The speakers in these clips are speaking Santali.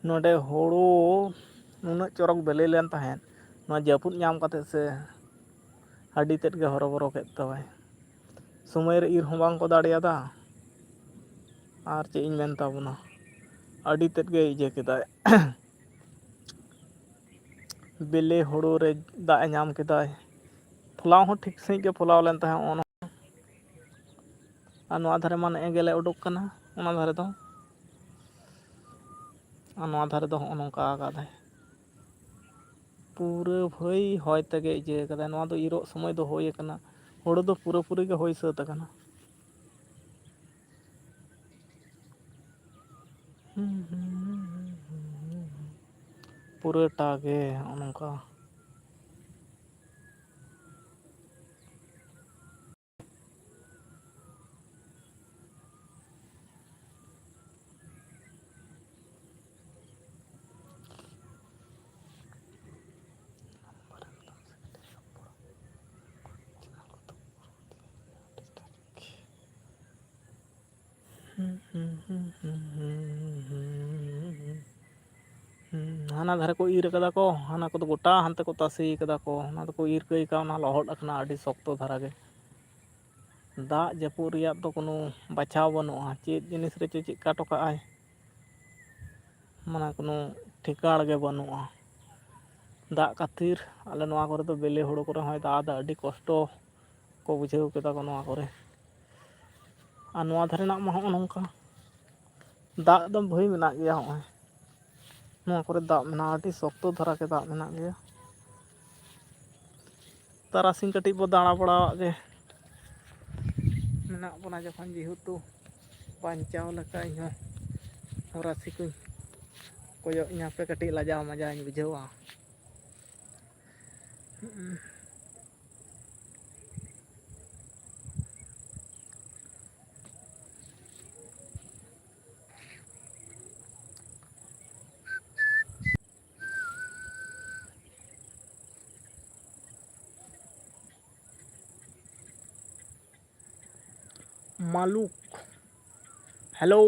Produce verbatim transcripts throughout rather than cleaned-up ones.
ᱱᱚᱰᱮ ᱦᱳᱲᱳ ᱱᱩᱱᱟᱹᱜ ᱪᱚᱨᱚᱠ ᱵᱮᱞᱮ ᱞᱮᱱ ᱛᱟᱦᱮᱸᱫ, ᱱᱚᱣᱟ ᱡᱟᱹᱯᱩᱫ ᱧᱟᱢ ᱠᱟᱛᱮᱫ ᱥᱮ ᱟᱹᱰᱤ ᱛᱮᱫ ᱜᱮ ᱦᱚᱨᱚᱵᱚᱨᱚ ᱠᱮᱫ ᱛᱟᱵᱚᱱᱟᱭ᱾ ᱥᱚᱢᱚᱭ ᱨᱮ ᱤᱨ ᱦᱚᱸ ᱵᱟᱝ ᱠᱚ ᱫᱟᱲᱮᱭᱟᱫᱟ᱾ ᱟᱨ ᱪᱮᱫ ᱤᱧ ᱢᱮᱱ ᱛᱟᱵᱚᱱᱟ, ᱟᱹᱰᱤ ᱛᱮᱫ ᱜᱮ ᱤᱭᱟᱹ ᱠᱮᱫᱟᱭ᱾ ᱵᱮᱞᱮ ᱦᱳᱲᱳ ᱨᱮ ᱫᱟᱜ ᱮ ᱧᱟᱢ ᱠᱮᱫᱟᱭ, ᱯᱷᱚᱞᱟᱣ ᱦᱚᱸ ᱴᱷᱤᱠ ᱥᱟᱺᱦᱤᱡ ᱜᱮ ᱯᱷᱚᱞᱟᱣ ᱞᱮᱱ ᱛᱟᱦᱮᱸᱫ ᱚᱱᱟ᱾ ᱟᱨ ᱱᱚᱣᱟ ᱫᱷᱟᱨᱮ ᱢᱟ ᱱᱮᱜᱼᱮ ᱜᱮᱞᱮ ᱩᱰᱩᱠ ᱠᱟᱱᱟ, ᱚᱱᱟ ᱫᱷᱟᱨᱮ ᱫᱚ᱾ ᱟᱨ ᱱᱚᱣᱟ ᱫᱷᱟᱨᱮ ᱫᱚ ᱦᱚᱸᱜᱼᱚ ᱱᱚᱝᱠᱟ ᱟᱠᱟᱫᱟᱭ, ᱯᱩᱨᱟᱹ ᱵᱷᱟᱹᱭ ᱦᱚᱭ ᱛᱮᱜᱮ ᱤᱭᱟᱹ ᱠᱟᱫᱟᱭ᱾ ᱱᱚᱣᱟ ᱫᱚ ᱤᱨᱚᱜ ᱥᱚᱢᱚᱭ ᱫᱚ ᱦᱩᱭ ᱟᱠᱟᱱᱟ, ᱦᱳᱲᱳ ᱫᱚ ᱯᱩᱨᱟᱹᱯᱩᱨᱤ ᱜᱮ ᱦᱩᱭ ᱥᱟᱹᱛ ᱟᱠᱟᱱᱟ᱾ ᱯᱩᱨᱟᱹᱴᱟ ᱜᱮ ᱦᱚᱸᱜᱼᱚ ᱱᱚᱝᱠᱟ᱾ ᱦᱩᱸ, ᱦᱟᱱᱟ ᱫᱷᱟᱨᱮ ᱠᱚ ᱤᱨ ᱠᱟᱫᱟ ᱠᱚ, ᱦᱟᱱᱟ ᱠᱚᱫᱚ ᱜᱚᱴᱟ ᱦᱟᱱᱛᱮ ᱠᱚ ᱛᱟᱥᱮ ᱠᱟᱫᱟ ᱠᱚ, ᱚᱱᱟ ᱫᱚᱠᱚ ᱤᱨ ᱠᱟᱹᱭ ᱠᱟᱜᱼᱟ, ᱚᱱᱟ ᱞᱚᱦᱚᱫ ᱟᱠᱟᱱᱟ ᱟᱹᱰᱤ ᱥᱚᱠᱛᱚ ᱫᱷᱟᱨᱟ ᱜᱮ᱾ ᱫᱟᱜ ᱡᱟᱹᱯᱩᱫ ᱨᱮᱭᱟᱜ ᱫᱚ ᱠᱳᱱᱳ ᱵᱟᱪᱷᱟᱣ ᱵᱟᱹᱱᱩᱜᱼᱟ, ᱪᱮᱫ ᱡᱤᱱᱤᱥ ᱨᱮ ᱪᱮᱫ ᱪᱮᱫᱠᱟ ᱦᱚᱴᱚ ᱠᱟᱜᱼᱟᱭ, ᱢᱟᱱᱮ ᱠᱳᱱᱳ ᱴᱷᱤᱠᱟᱹᱬ ᱜᱮ ᱵᱟᱹᱱᱩᱜᱼᱟ᱾ ᱫᱟᱜ ᱠᱷᱟᱹᱛᱤᱨ ᱟᱞᱮ ᱱᱚᱣᱟ ᱠᱚᱨᱮ ᱫᱚ ᱵᱮᱞᱮ ᱦᱳᱲᱳ ᱠᱚᱨᱮ ᱦᱚᱸᱭ ᱫᱟᱜ ᱮᱫᱟ, ᱟᱹᱰᱤ ᱠᱚᱥᱴᱚ ᱠᱚ ᱵᱩᱡᱷᱟᱹᱣ ᱠᱮᱫᱟ ᱠᱚ ᱱᱚᱣᱟ ᱠᱚᱨᱮ᱾ ᱟᱨ ᱱᱚᱣᱟ ᱫᱷᱟᱨᱮ ᱱᱟᱜ ᱢᱟ ᱦᱚᱸᱜᱼᱚ ᱱᱚᱝᱠᱟ ᱫᱟᱜ ᱫᱚ ᱵᱷᱟᱹᱭ ᱢᱮᱱᱟᱜ ᱜᱮᱭᱟ, ᱦᱚᱸᱜᱼᱚᱭ ᱱᱚᱣᱟ ᱠᱚᱨᱮ ᱫᱟᱜ ᱢᱮᱱᱟᱜᱼᱟ, ᱟᱹᱰᱤ ᱥᱚᱠᱛᱚ ᱫᱷᱟᱨᱟ ᱜᱮ ᱫᱟᱜ ᱢᱮᱱᱟᱜ ᱜᱮᱭᱟ᱾ ᱛᱟᱨᱟᱥᱤᱧ ᱠᱟᱹᱴᱤᱡ ᱵᱚ ᱫᱟᱬᱟ ᱵᱟᱲᱟᱣᱟᱜ ᱜᱮ᱾ ᱢᱮᱱᱟᱜ ᱵᱚᱱᱟ ᱡᱚᱠᱷᱚᱱ, ᱡᱮᱦᱮᱛᱩ ᱵᱟᱧᱪᱟᱣ ᱞᱮᱠᱟ ᱤᱧᱦᱚᱸ ᱦᱚᱨᱟᱥᱤ ᱠᱚᱧ ᱠᱚᱭᱚᱜ ᱤᱧ ᱦᱟᱯᱮ, ᱠᱟᱹᱴᱤᱡ ᱞᱟᱡᱟᱣ ᱢᱟᱡᱟᱣ ᱤᱧ ᱵᱩᱡᱷᱟᱹᱣᱟ᱾ ᱢᱟᱞᱩᱠ, hello,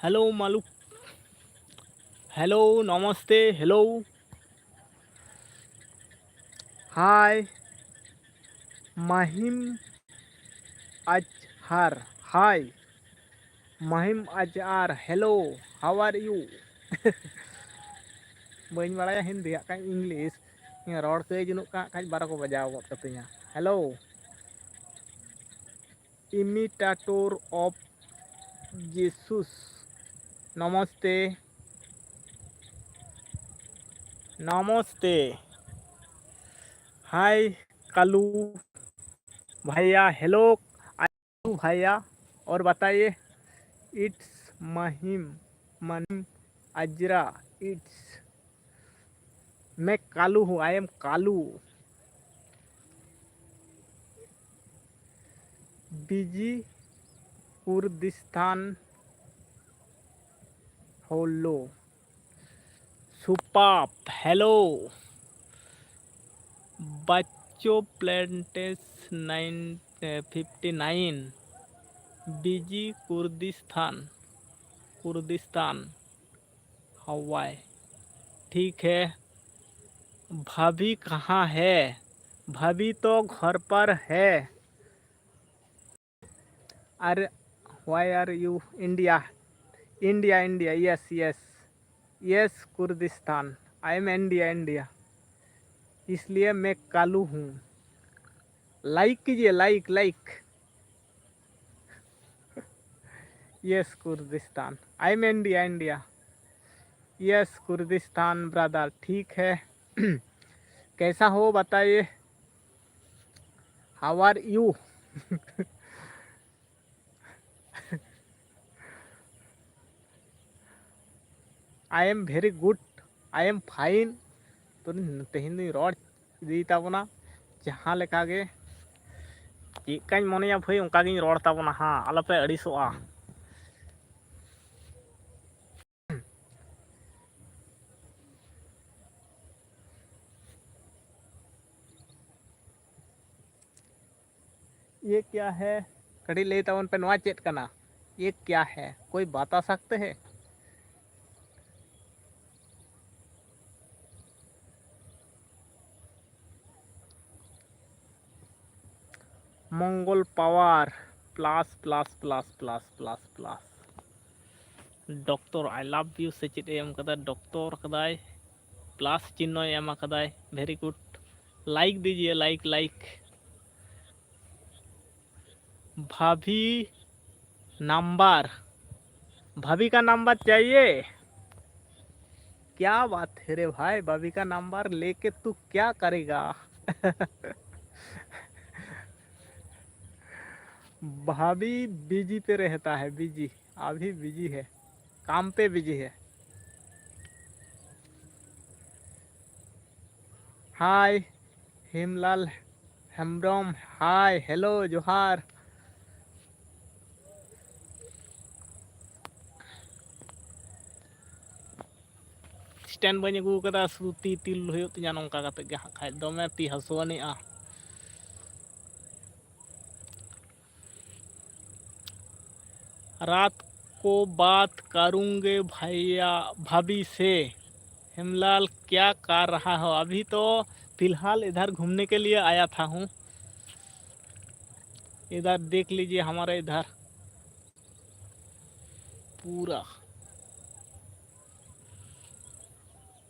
hello ᱢᱟᱞᱩᱠ᱾ Hello, namaste, hello. Hi, Mahim Azhar. Hi, Mahim Azhar. Hello, how are you? ᱵᱟᱹᱧ ᱵᱟᱲᱟᱭᱟ ᱦᱤᱱᱫᱤ, ᱦᱟᱸᱜ ᱠᱷᱟᱡ ᱤᱝᱞᱤᱥ᱾ ᱨᱚᱲ ᱠᱟᱹᱡ ᱡᱩᱱᱩᱜ ᱠᱟᱜ ᱠᱷᱟᱡ ᱵᱟᱨᱚ ᱠᱚ ᱵᱟᱡᱟᱣ ᱜᱚᱫ ᱠᱟᱹᱛᱤᱧᱟ᱾ Hello. Imitator of Jesus. Namaste. Namaste. Hi, Kalu bhaiya. Hello, Kalu bhaiya. और बताइए, it's Mahim, Mahim Azhar. It's मैं कालू हूँ, I am कालू। बीजी कुर्दिस्तान होलो। सुपाप, hello। बच्चों प्लेंटेस नाइन फिफ्टी नाइन। बीजी कुर्दिस्तान, कुर्दिस्तान। हवाई। ठीक है। भाभी कहाँ है? भाभी तो घर पर है। अरे, why are you India? India, India, yes, yes. Yes, Kurdistan. I am India, India। इसलिए मैं कालू हूँ। लाइक कीजिए, like, like. Yes Kurdistan, I am India, India. Yes Kurdistan brother, ठीक है। कैसा हो बताइए, how are you? I am very good, I am fine। ᱛᱚ ᱛᱮᱦᱮᱧ ᱫᱚᱧ ᱨᱚᱲ ᱤᱫᱤᱭ ᱛᱟᱵᱚᱱᱟ ᱡᱟᱦᱟᱸ ᱞᱮᱠᱟ ᱜᱮ, ᱪᱮᱫ ᱠᱟᱧ ᱢᱚᱱᱮᱭᱟ ᱵᱷᱟᱹᱭ, ᱚᱱᱠᱟ ᱜᱤᱧ ᱨᱚᱲ ᱛᱟᱵᱚᱱᱟ ᱦᱟᱸᱜ, ᱟᱞᱚᱯᱮ ᱟᱹᱲᱤᱥᱚᱜᱼᱟ᱾ ये क्या है? ᱠᱟᱹᱴᱤᱡ ᱞᱟᱹᱭ ᱛᱟᱵᱚᱱ ᱯᱮ, ᱱᱚᱣᱟ ᱪᱮᱫ ᱠᱟᱱᱟ? ये क्या है? कोई बता सकते हैं? Mangal power plus plus plus plus plus plus. Doctor I love you ᱥᱮ ᱪᱮᱫ ᱮ ᱮᱢ ᱠᱟᱫᱟ, ᱰᱚᱠᱴᱚᱨ ᱠᱟᱫᱟᱭ, ᱯᱞᱟᱥ ᱪᱤᱱᱦᱚᱭ ᱮᱢ ᱠᱟᱫᱟᱭ, very good, like दीजिए, like, like। भाभी नंबर, भाभी का नंबर चाहिए? क्या बात है रे भाई, भाभी का नंबर लेके तू क्या करेगा? भाभी बिजी पे रहता है, बिजी, अभी बिजी है, काम पे बिजी है। हाय हेमलाल हेम्ब्रम, हाय, हेलो, जोहार। स्टैंड ᱵᱟᱹᱧ ᱟᱹᱜᱩ ᱟᱠᱟᱫᱟ, ᱥᱩᱫᱷᱩ ᱛᱤ ᱛᱤᱞ ᱦᱩᱭᱩᱜ ᱛᱤᱧᱟ᱾ ᱱᱚᱝᱠᱟ ᱠᱟᱛᱮ ᱜᱮ ᱦᱟᱸᱜ ᱠᱷᱟᱡ ᱫᱚᱢᱮ ᱛᱤ ᱦᱟᱹᱥᱩ ᱟᱹᱱᱤᱡᱼᱟ᱾ रात को बात करूँगे भैया, भाभी से। हेमलाल क्या कर रहा हो? अभी तो फिलहाल इधर घूमने के लिए आया था हूँ। इधर देख लीजिए हमारे इधर पूरा।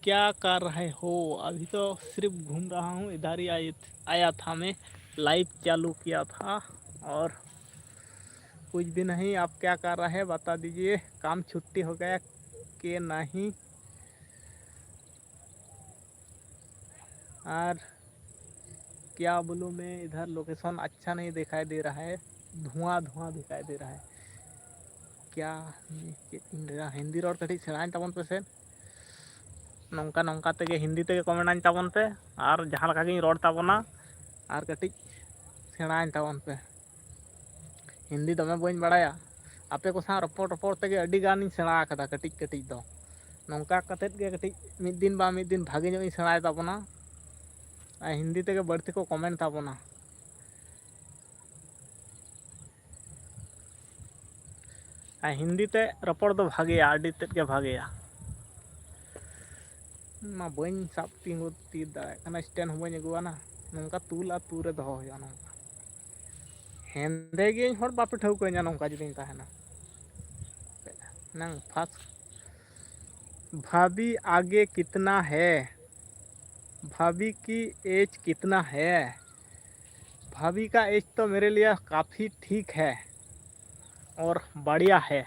क्या कर रहे हो? अभी तो सिर्फ घूम रहा हूँ, इधर ही आए, आया था मैं, लाइव चालू किया था। और कुछ भी नहीं। आप क्या कर रहे हैं बता दीजिए, काम छुट्टी हो गया कि नहीं? और क्या बोलूँ मैं, इधर लोकेशन अच्छा नहीं दिखाई दे रहा है, धुआं धुआं दिखाई दे रहा है। क्या ᱪᱮᱫ ᱤᱧ ᱞᱟᱹᱭᱟ, ᱦᱤᱱᱫᱤ ᱨᱚᱲ ᱠᱟᱹᱴᱤᱡ ᱥᱮᱬᱟᱭ ᱛᱟᱵᱚᱱ ᱯᱮᱥᱮ᱾ ᱱᱚᱝᱠᱟ ᱱᱚᱝᱠᱟ ᱛᱮᱜᱮ ᱦᱤᱱᱫᱤ ᱛᱮᱜᱮ ᱠᱚᱢᱮᱱᱴ ᱟᱹᱧ ᱛᱟᱵᱚᱱ ᱯᱮ, ᱟᱨ ᱡᱟᱦᱟᱸ ᱞᱮᱠᱟ ᱜᱤᱧ ᱨᱚᱲ ᱛᱟᱵᱚᱱᱟ ᱟᱨ ᱠᱟᱹᱴᱤᱡ ᱥᱮᱬᱟᱭ ᱛᱟᱵᱚᱱ ᱯᱮ᱾ ᱦᱤᱱᱫᱤ ᱫᱚᱢᱮ ᱵᱟᱹᱧ ᱵᱟᱲᱟᱭᱟ, ᱟᱯᱮ ᱠᱚ ᱥᱟᱶ ᱨᱚᱯᱚᱲ ᱨᱚᱯᱚᱲ ᱛᱮᱜᱮ ᱟᱹᱰᱤ ᱜᱟᱱᱤᱧ ᱥᱮᱬᱟ ᱟᱠᱟᱫᱟ ᱠᱟᱹᱴᱤᱡ ᱠᱟᱹᱴᱤᱡ ᱫᱚ᱾ ᱱᱚᱝᱠᱟ ᱠᱟᱛᱮᱫ ᱜᱮ ᱠᱟᱹᱴᱤᱡ ᱢᱤᱫ ᱫᱤᱱ ᱵᱟ ᱢᱤᱫ ᱫᱤᱱ ᱵᱷᱟᱜᱮ ᱧᱚᱜ ᱤᱧ ᱥᱮᱬᱟᱭ ᱛᱟᱵᱚᱱᱟ, ᱟᱨ ᱦᱤᱱᱫᱤ ᱛᱮᱜᱮ ᱵᱟᱹᱲᱛᱤ ᱠᱚ ᱠᱚᱢᱮᱱᱴ ᱛᱟᱵᱚᱱᱟ᱾ ᱟᱨ ᱦᱤᱱᱫᱤ ᱛᱮ ᱨᱚᱯᱚᱲ ᱫᱚ ᱵᱷᱟᱜᱮᱭᱟ, ᱟᱹᱰᱤ ᱛᱮᱫ ᱜᱮ ᱵᱷᱟᱜᱮᱭᱟ᱾ ᱢᱟ ᱵᱟᱹᱧ ᱥᱟᱵ ᱛᱤᱸᱜᱩ ᱛᱤᱨ ᱫᱟᱲᱮᱭᱟᱜ ᱠᱟᱱᱟ, ᱥᱴᱮᱱᱰ ᱦᱚᱸ ᱵᱟᱹᱧ ᱟᱹᱜᱩᱣᱟᱱᱟ᱾ ᱱᱚᱝᱠᱟ ᱛᱩᱞ ᱟᱨ ᱛᱩᱞ ᱨᱮ ᱫᱚᱦᱚ ᱦᱩᱭᱩᱜᱼᱟ ᱱᱚᱝᱠᱟ᱾ ᱦᱮᱸᱫᱮ ᱜᱤᱭᱟᱹᱧ, ᱦᱚᱲ ᱵᱟᱯᱮ ᱴᱷᱟᱹᱣᱠᱟᱹᱧᱟ ᱱᱚᱝᱠᱟ ᱡᱩᱫᱤᱧ ᱛᱟᱦᱮᱱᱟ᱾ ᱱᱟᱝ ᱯᱷᱟᱥ ᱵᱷᱟᱵᱤ ᱟᱜᱮ ᱠᱤᱛᱱᱟ ᱦᱮ? ᱵᱷᱟᱵᱤ ᱠᱤ ᱮᱡᱽ ᱠᱤᱛᱱᱟ ᱦᱮ? ᱵᱷᱟᱵᱤ ᱠᱟ ᱮᱡᱽ ᱛᱚ ᱢᱮᱨᱮ ᱞᱤᱭᱟ ᱠᱟᱯᱷᱤ ᱴᱷᱤᱠ ᱦᱮ ᱚᱨ ᱵᱟᱲᱤᱭᱟ ᱦᱮ᱾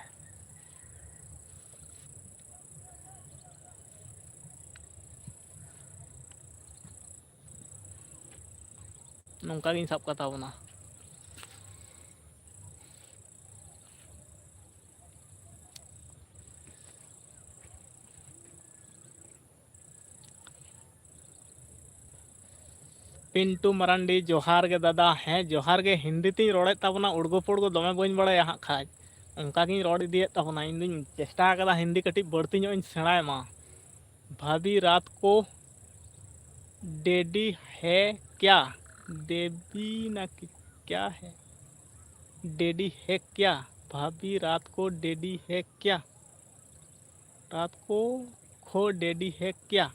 ᱱᱚᱝᱠᱟ ᱜᱤᱧ ᱥᱟᱵ ᱠᱟᱛᱟ ᱵᱚᱱᱟ᱾ ᱯᱤᱱᱴᱩ ᱢᱟᱨᱟᱱᱰᱤ, ᱡᱚᱦᱟᱨ ᱜᱮ ᱫᱟᱫᱟ᱾ ᱦᱮᱸ, ᱡᱚᱦᱟᱨ ᱜᱮ᱾ ᱦᱤᱱᱫᱤ ᱛᱤᱧ ᱨᱚᱲᱮᱫ ᱛᱟᱵᱚᱱᱟ, ᱩᱲᱜᱚ ᱯᱩᱲᱜᱚ ᱫᱚᱢᱮ ᱵᱟᱹᱧ ᱵᱟᱲᱟᱭᱟ ᱦᱟᱸᱜ ᱠᱷᱟᱡ᱾ ᱚᱱᱠᱟ ᱜᱤᱧ ᱨᱚᱲ ᱤᱫᱤᱭᱮᱫ ᱛᱟᱵᱚᱱᱟ᱾ ᱤᱧ ᱫᱩᱧ ᱪᱮᱥᱴᱟ ᱟᱠᱟᱫᱟ ᱦᱤᱱᱫᱤ ᱠᱟᱹᱴᱤᱡ ᱵᱟᱹᱲᱛᱤ ᱧᱚᱜ ᱤᱧ ᱥᱮᱬᱟᱭ ᱢᱟ᱾ ᱵᱷᱟᱵᱤ ᱨᱟᱛ ᱠᱚ ᱰᱮᱰᱤ ᱦᱮ ᱠᱭᱟ? ᱰᱮᱵᱤ ᱱᱟ ᱠᱭᱟ ᱦᱮ? ᱰᱮᱰᱤ ᱦᱮ ᱠᱭᱟ? ᱵᱷᱟᱵᱤ ᱨᱟᱛ ᱠᱚ ᱰᱮᱰᱤ ᱦᱮ ᱠᱭᱟ? ᱨᱟᱛ ᱠᱚ ᱠᱷᱳ ᱰᱮᱰᱤ ᱦᱮ ᱠᱭᱟ?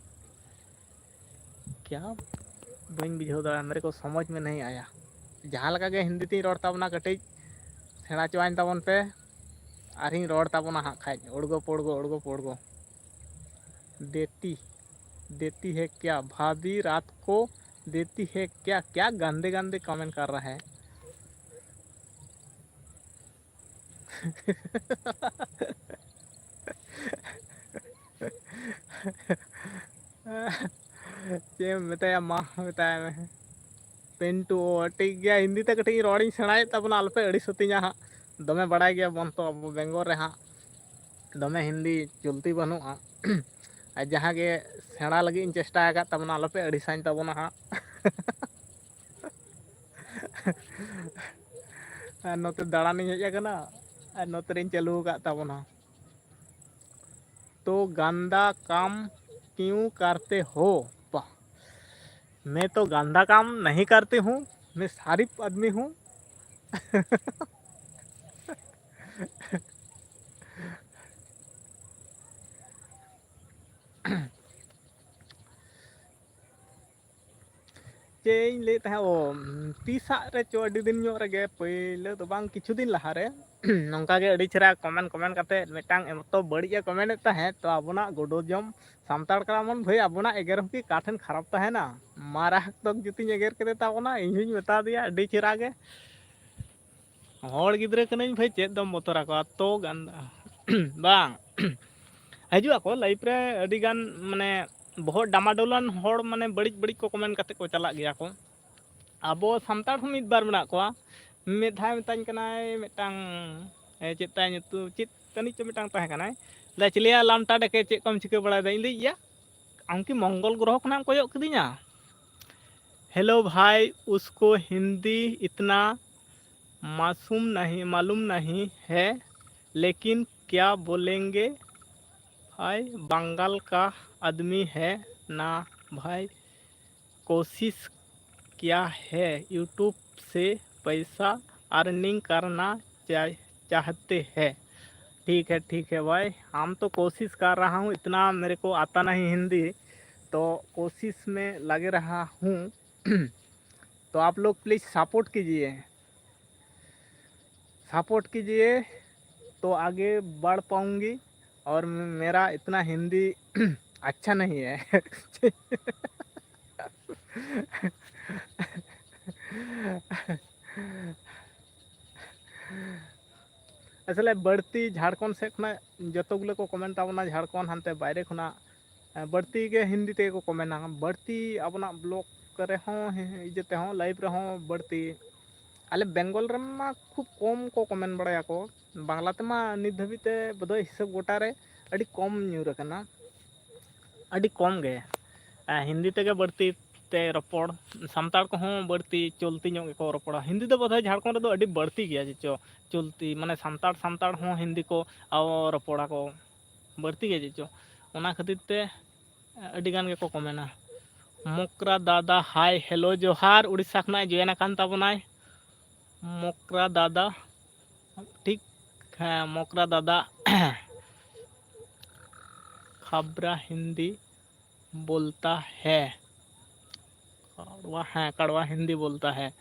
ᱠᱭᱟ? ᱵᱟᱹᱧ ᱵᱩᱡᱷᱟᱹᱣ ᱫᱟᱲᱮᱭᱟᱜᱼᱟ, ᱢᱮᱨᱮ ᱠᱚ ᱥᱚᱢᱚᱡᱽ ᱢᱮ ᱱᱟᱦᱤ ᱟᱭᱟ᱾ ᱡᱟᱦᱟᱸ ᱞᱮᱠᱟ ᱜᱮ ᱦᱤᱱᱫᱤ ᱛᱤᱧ ᱨᱚᱲ ᱛᱟᱵᱚᱱᱟ, ᱠᱟᱹᱴᱤᱡ ᱥᱮᱬᱟ ᱦᱚᱪᱚᱣᱟᱹᱧ ᱛᱟᱵᱚᱱ ᱯᱮ, ᱟᱨᱤᱧ ᱨᱚᱲ ᱛᱟᱵᱚᱱᱟ ᱦᱟᱸᱜ ᱠᱷᱟᱡ ᱩᱲᱜᱚ ᱯᱩᱲᱜᱚ, ᱩᱲᱜᱚ ᱯᱩᱲᱜᱚ᱾ देती, देती है क्या भाभी रात को, देती है क्या? क्या गंदे गंदे कमेंट कर रहा है। ᱪᱮᱫ ᱮᱢ ᱢᱮᱛᱟᱭᱟ, ᱢᱟ ᱢᱮᱛᱟᱭ ᱢᱮ᱾ ᱯᱤᱱᱴᱩ, ᱚ, ᱴᱷᱤᱠ ᱜᱮᱭᱟ, ᱦᱤᱱᱫᱤ ᱛᱮ ᱠᱟᱹᱴᱤᱡ ᱤᱧ ᱨᱚᱲᱤᱧ ᱥᱮᱬᱟᱭᱮᱫ ᱛᱟᱵᱚᱱᱟ, ᱟᱞᱚᱯᱮ ᱟᱹᱲᱤᱥ ᱟᱹᱛᱤᱧᱟ ᱦᱟᱸᱜ᱾ ᱫᱚᱢᱮ ᱵᱟᱲᱟᱭ ᱜᱮᱭᱟ ᱵᱚᱱ ᱛᱚ ᱟᱵᱚ ᱵᱮᱝᱜᱚᱞ ᱨᱮ ᱦᱟᱸᱜ, ᱫᱚᱢᱮ ᱦᱤᱱᱫᱤ ᱪᱚᱞᱛᱤ ᱵᱟᱹᱱᱩᱜᱼᱟ᱾ ᱟᱨ ᱡᱟᱦᱟᱸ ᱜᱮ ᱥᱮᱬᱟ ᱞᱟᱹᱜᱤᱫ ᱤᱧ ᱪᱮᱥᱴᱟ ᱟᱠᱟᱫ ᱛᱟᱵᱚᱱᱟ, ᱟᱞᱚᱯᱮ ᱟᱹᱲᱤᱥᱟᱹᱧ ᱛᱟᱵᱚᱱᱟ ᱦᱟᱸᱜ᱾ ᱟᱨ ᱱᱚᱛᱮ ᱫᱟᱬᱟᱱᱤᱧ ᱦᱮᱡ ᱟᱠᱟᱱᱟ, ᱟᱨ ᱱᱚᱛᱮ ᱨᱤᱧ ᱪᱟᱹᱞᱩ ᱟᱠᱟᱫ ᱛᱟᱵᱚᱱᱟ᱾ तो गंदा काम क्यों करते हो? वाह, मैं तो गंदा काम नहीं करती हूँ, मैं शरीफ आदमी हूँ। ᱪᱮᱫ ᱤᱧ ᱞᱟᱹᱭᱮᱫ ᱛᱟᱦᱮᱸᱫ, ᱚ, ᱛᱤᱥᱟᱜ ᱨᱮ ᱪᱚ, ᱟᱹᱰᱤ ᱫᱤᱱ ᱧᱚᱜ ᱨᱮᱜᱮ, ᱯᱟᱹᱭᱞᱟᱹ ᱫᱚ ᱵᱟᱝ, ᱠᱤᱪᱷᱩ ᱫᱤᱱ ᱞᱟᱦᱟ ᱨᱮ ᱱᱚᱝᱠᱟ ᱜᱮ ᱟᱹᱰᱤ ᱪᱮᱦᱨᱟ comment comment ᱠᱟᱛᱮ ᱢᱤᱫᱴᱟᱝ ᱮᱛᱚ ᱵᱟᱹᱲᱤᱡ ᱮ comment ᱮᱫ ᱛᱟᱦᱮᱸᱫ, ᱛᱚ ᱟᱵᱚᱱᱟᱜ ᱜᱚᱰᱚ ᱡᱚᱢ ᱥᱟᱱᱛᱟᱲ ᱠᱟᱱᱟ ᱵᱚᱱ ᱵᱷᱟᱹᱭ, ᱟᱵᱚᱱᱟᱜ ᱮᱜᱮᱨ ᱦᱚᱸ ᱠᱤ ᱚᱠᱟ ᱴᱷᱮᱱ ᱠᱷᱟᱨᱟᱯ ᱛᱟᱦᱮᱱᱟ? ᱢᱟᱨᱟᱜ ᱛᱚᱠ ᱡᱩᱛᱤᱧ ᱮᱜᱮᱨ ᱠᱮᱫᱮ ᱛᱟᱵᱚᱱᱟ, ᱤᱧ ᱦᱚᱸᱧ ᱢᱮᱛᱟ ᱫᱮᱭᱟ ᱟᱹᱰᱤ ᱪᱮᱦᱨᱟ ᱜᱮ, ᱦᱚᱲ ᱜᱤᱫᱽᱨᱟᱹ ᱠᱟᱹᱱᱟᱹᱧ ᱵᱷᱟᱹᱭ, ᱪᱮᱫ ᱫᱚᱢ ᱵᱚᱛᱚᱨ ᱟᱠᱚᱣᱟ, ᱛᱚ ᱜᱟᱱ ᱵᱟᱝ᱾ ᱦᱤᱡᱩᱜ ᱟᱠᱚ live ᱨᱮ ᱟᱹᱰᱤ ᱜᱟᱱ, ᱢᱟᱱᱮ, ᱵᱚᱦᱚᱜ ᱰᱟᱢᱟᱰᱳᱞᱟᱱ ᱦᱚᱲ, ᱢᱟᱱᱮ, ᱵᱟᱹᱲᱤᱡ ᱵᱟᱹᱲᱤᱡ ᱠᱚ comment ᱠᱟᱛᱮ ᱠᱚ ᱪᱟᱞᱟᱜ ᱜᱮᱭᱟ ᱠᱚ᱾ ᱟᱵᱚ ᱥᱟᱱᱛᱟᱲ ᱦᱚᱸ ᱢᱤᱫ ᱵᱟᱨ ᱢᱮᱱᱟᱜ ᱠᱚᱣᱟ᱾ ᱢᱤᱫ ᱫᱷᱟᱣ ᱢᱮᱛᱟᱹᱧ ᱠᱟᱱᱟᱭ ᱢᱤᱫᱴᱟᱝ, ᱮ, ᱪᱮᱫ ᱛᱟᱭ ᱧᱩᱛᱩᱢ, ᱪᱮᱫ ᱛᱟᱹᱱᱤᱡ ᱪᱚ ᱢᱤᱫᱴᱟᱝ ᱛᱟᱦᱮᱸ ᱠᱟᱱᱟᱭ, ᱞᱟᱹᱭ, "ᱪᱤᱞᱤᱭᱟ ᱞᱟᱢᱴᱟ ᱰᱮᱠᱮ, ᱪᱮᱫ ᱠᱚᱢ ᱪᱤᱠᱟᱹ ᱵᱟᱲᱟᱭᱮᱫᱟ?" ᱤᱧ ᱞᱟᱹᱭ ᱜᱮᱭᱟ, "ᱟᱢ ᱠᱤ ᱢᱚᱝᱜᱚᱞ ᱜᱨᱚᱦᱚ ᱠᱷᱚᱱᱟᱜ ᱮᱢ ᱠᱚᱭᱚᱜ ᱠᱤᱫᱤᱧᱟ?" ᱦᱮᱞᱳ ᱵᱷᱟᱭ, ᱩᱥᱠᱳ ᱦᱤᱱᱫᱤ ᱤᱛᱱᱟ ᱢᱟᱥᱩᱢ ᱱᱟᱦᱤ, ᱢᱟᱞᱩᱢ ᱱᱟᱦᱤ ᱦᱮ, ᱞᱮᱠᱤᱱ ᱠᱭᱟ ᱵᱳᱞᱮᱝᱜᱮ ᱵᱷᱟᱭ, ᱵᱟᱝᱜᱟᱞ ᱠᱟ ᱟᱫᱢᱤ ᱦᱮ ᱱᱟ ᱵᱷᱟᱭ, कोशिश क्या है, YouTube से पैसा अर्निंग करना चाह, चाहते हैं। ठीक है, ठीक है भाई, हम तो कोशिश कर रहा हूँ, इतना मेरे को आता नहीं हिंदी, तो कोशिश में लगे रहा हूँ। तो आप लोग प्लीज सपोर्ट कीजिए, सपोर्ट कीजिए तो आगे बढ़ पाऊँगी। और मेरा इतना हिंदी अच्छा नहीं है। ᱟᱥᱚᱞᱮ ᱵᱟᱹᱲᱛᱤ ᱡᱷᱟᱲᱠᱷᱚᱸᱰ ᱥᱮᱫ ᱠᱷᱚᱱᱟᱜ ᱡᱚᱛᱚ ᱜᱩᱞᱟᱹ ᱠᱚ comment ᱛᱟᱵᱚᱱᱟ, ᱡᱷᱟᱲᱠᱷᱚᱸᱰ ᱦᱟᱱᱛᱮ ᱵᱟᱭᱨᱮ ᱠᱷᱚᱱᱟᱜ, ᱮ, ᱵᱟᱹᱲᱛᱤ ᱜᱮ ᱦᱤᱱᱫᱤ ᱛᱮᱜᱮ ᱠᱚ ᱠᱚᱢᱮᱱᱟ᱾ ᱵᱟᱹᱲᱛᱤ ᱟᱵᱚᱱᱟᱜ ᱵᱞᱚᱜ ᱨᱮᱦᱚᱸ, ᱦᱮ-, ᱤᱭᱟᱹ ᱛᱮᱦᱚᱸ, ᱞᱟᱭᱤᱵᱷ ᱨᱮᱦᱚᱸ ᱵᱟᱹᱲᱛᱤ᱾ ᱟᱞᱮ ᱵᱮᱝᱜᱚᱞ ᱨᱮᱢᱟ ᱠᱷᱩᱵ ᱠᱚᱢ ᱠᱚ ᱠᱚᱢᱮᱱ ᱵᱟᱲᱟᱭᱟᱠᱚ᱾ ᱵᱟᱝᱞᱟ ᱛᱮᱢᱟ ᱱᱤᱛ ᱫᱷᱟᱹᱵᱤᱡ ᱛᱮ ᱵᱳᱫᱷᱚᱭ ᱦᱤᱥᱟᱹᱵ ᱜᱚᱴᱟ ᱨᱮ ᱟᱹᱰᱤ ᱠᱚᱢ ᱧᱩᱨ ᱟᱠᱟᱱᱟ, ᱟᱹᱰᱤ ᱠᱚᱢ ᱜᱮ᱾ ᱮ, ᱦᱤᱱᱫᱤ ᱛᱮᱜᱮ ᱵᱟᱹᱲᱛᱤ ᱛᱮ ᱨᱚᱯᱚᱲ, ᱥᱟᱱᱛᱟᱲ ᱠᱚᱦᱚᱸ ᱵᱟᱹᱲᱛᱤ ᱪᱚᱞᱛᱤ ᱧᱚᱜ ᱜᱮᱠᱚ ᱨᱚᱯᱚᱲᱟ᱾ ᱦᱤᱱᱫᱤ ᱫᱚ ᱵᱳᱫᱷᱚᱭ ᱡᱷᱟᱲᱠᱷᱚᱸᱰ ᱨᱮᱫᱚ ᱟᱹᱰᱤ ᱵᱟᱹᱲᱛᱤ ᱜᱮᱭᱟ ᱪᱮᱫ ᱪᱚ ᱪᱚᱞᱛᱤ, ᱢᱟᱱᱮ ᱥᱟᱱᱛᱟᱲ, ᱥᱟᱱᱛᱟᱲ ᱦᱚᱸ ᱦᱤᱱᱫᱤ ᱠᱚ, ᱟᱵᱚ ᱨᱚᱯᱚᱲᱟᱠᱚ᱾ ᱵᱟᱹᱲᱛᱤ ᱜᱮ ᱪᱮᱫ ᱪᱚ, ᱚᱱᱟ ᱠᱷᱟᱹᱛᱤᱨ ᱛᱮ ᱟᱹᱰᱤ ᱜᱟᱱ ᱜᱮᱠᱚ ᱠᱚᱢᱮᱱᱟ᱾ ᱢᱚᱠᱨᱟ ᱫᱟᱫᱟ, ᱦᱟᱭ, ᱦᱮᱞᱳ, ᱡᱚᱦᱟᱨ, ᱩᱲᱤᱥᱥᱟ ᱠᱷᱚᱱᱟᱜ ᱡᱚᱭᱮᱱ ᱟᱠᱟᱱ ᱛᱟᱵᱚᱱᱟᱭ ᱢᱚᱠᱨᱟ ᱫᱟᱫᱟ᱾ ᱴᱷᱤᱠ, ᱦᱮᱸ, ᱢᱚᱠᱨᱟ ᱫᱟᱫᱟ᱾ ᱠᱷᱟᱵᱽᱨᱟ ᱦᱤᱱᱫᱤ ᱵᱳᱞᱛᱟ ᱦᱮ᱾ ᱠᱟᱲᱣᱟ, ᱦᱮᱸ, ᱠᱟᱲᱣᱟ ᱦᱤᱱᱫᱤ ᱵᱚᱞᱛᱟ ᱦᱮᱸ᱾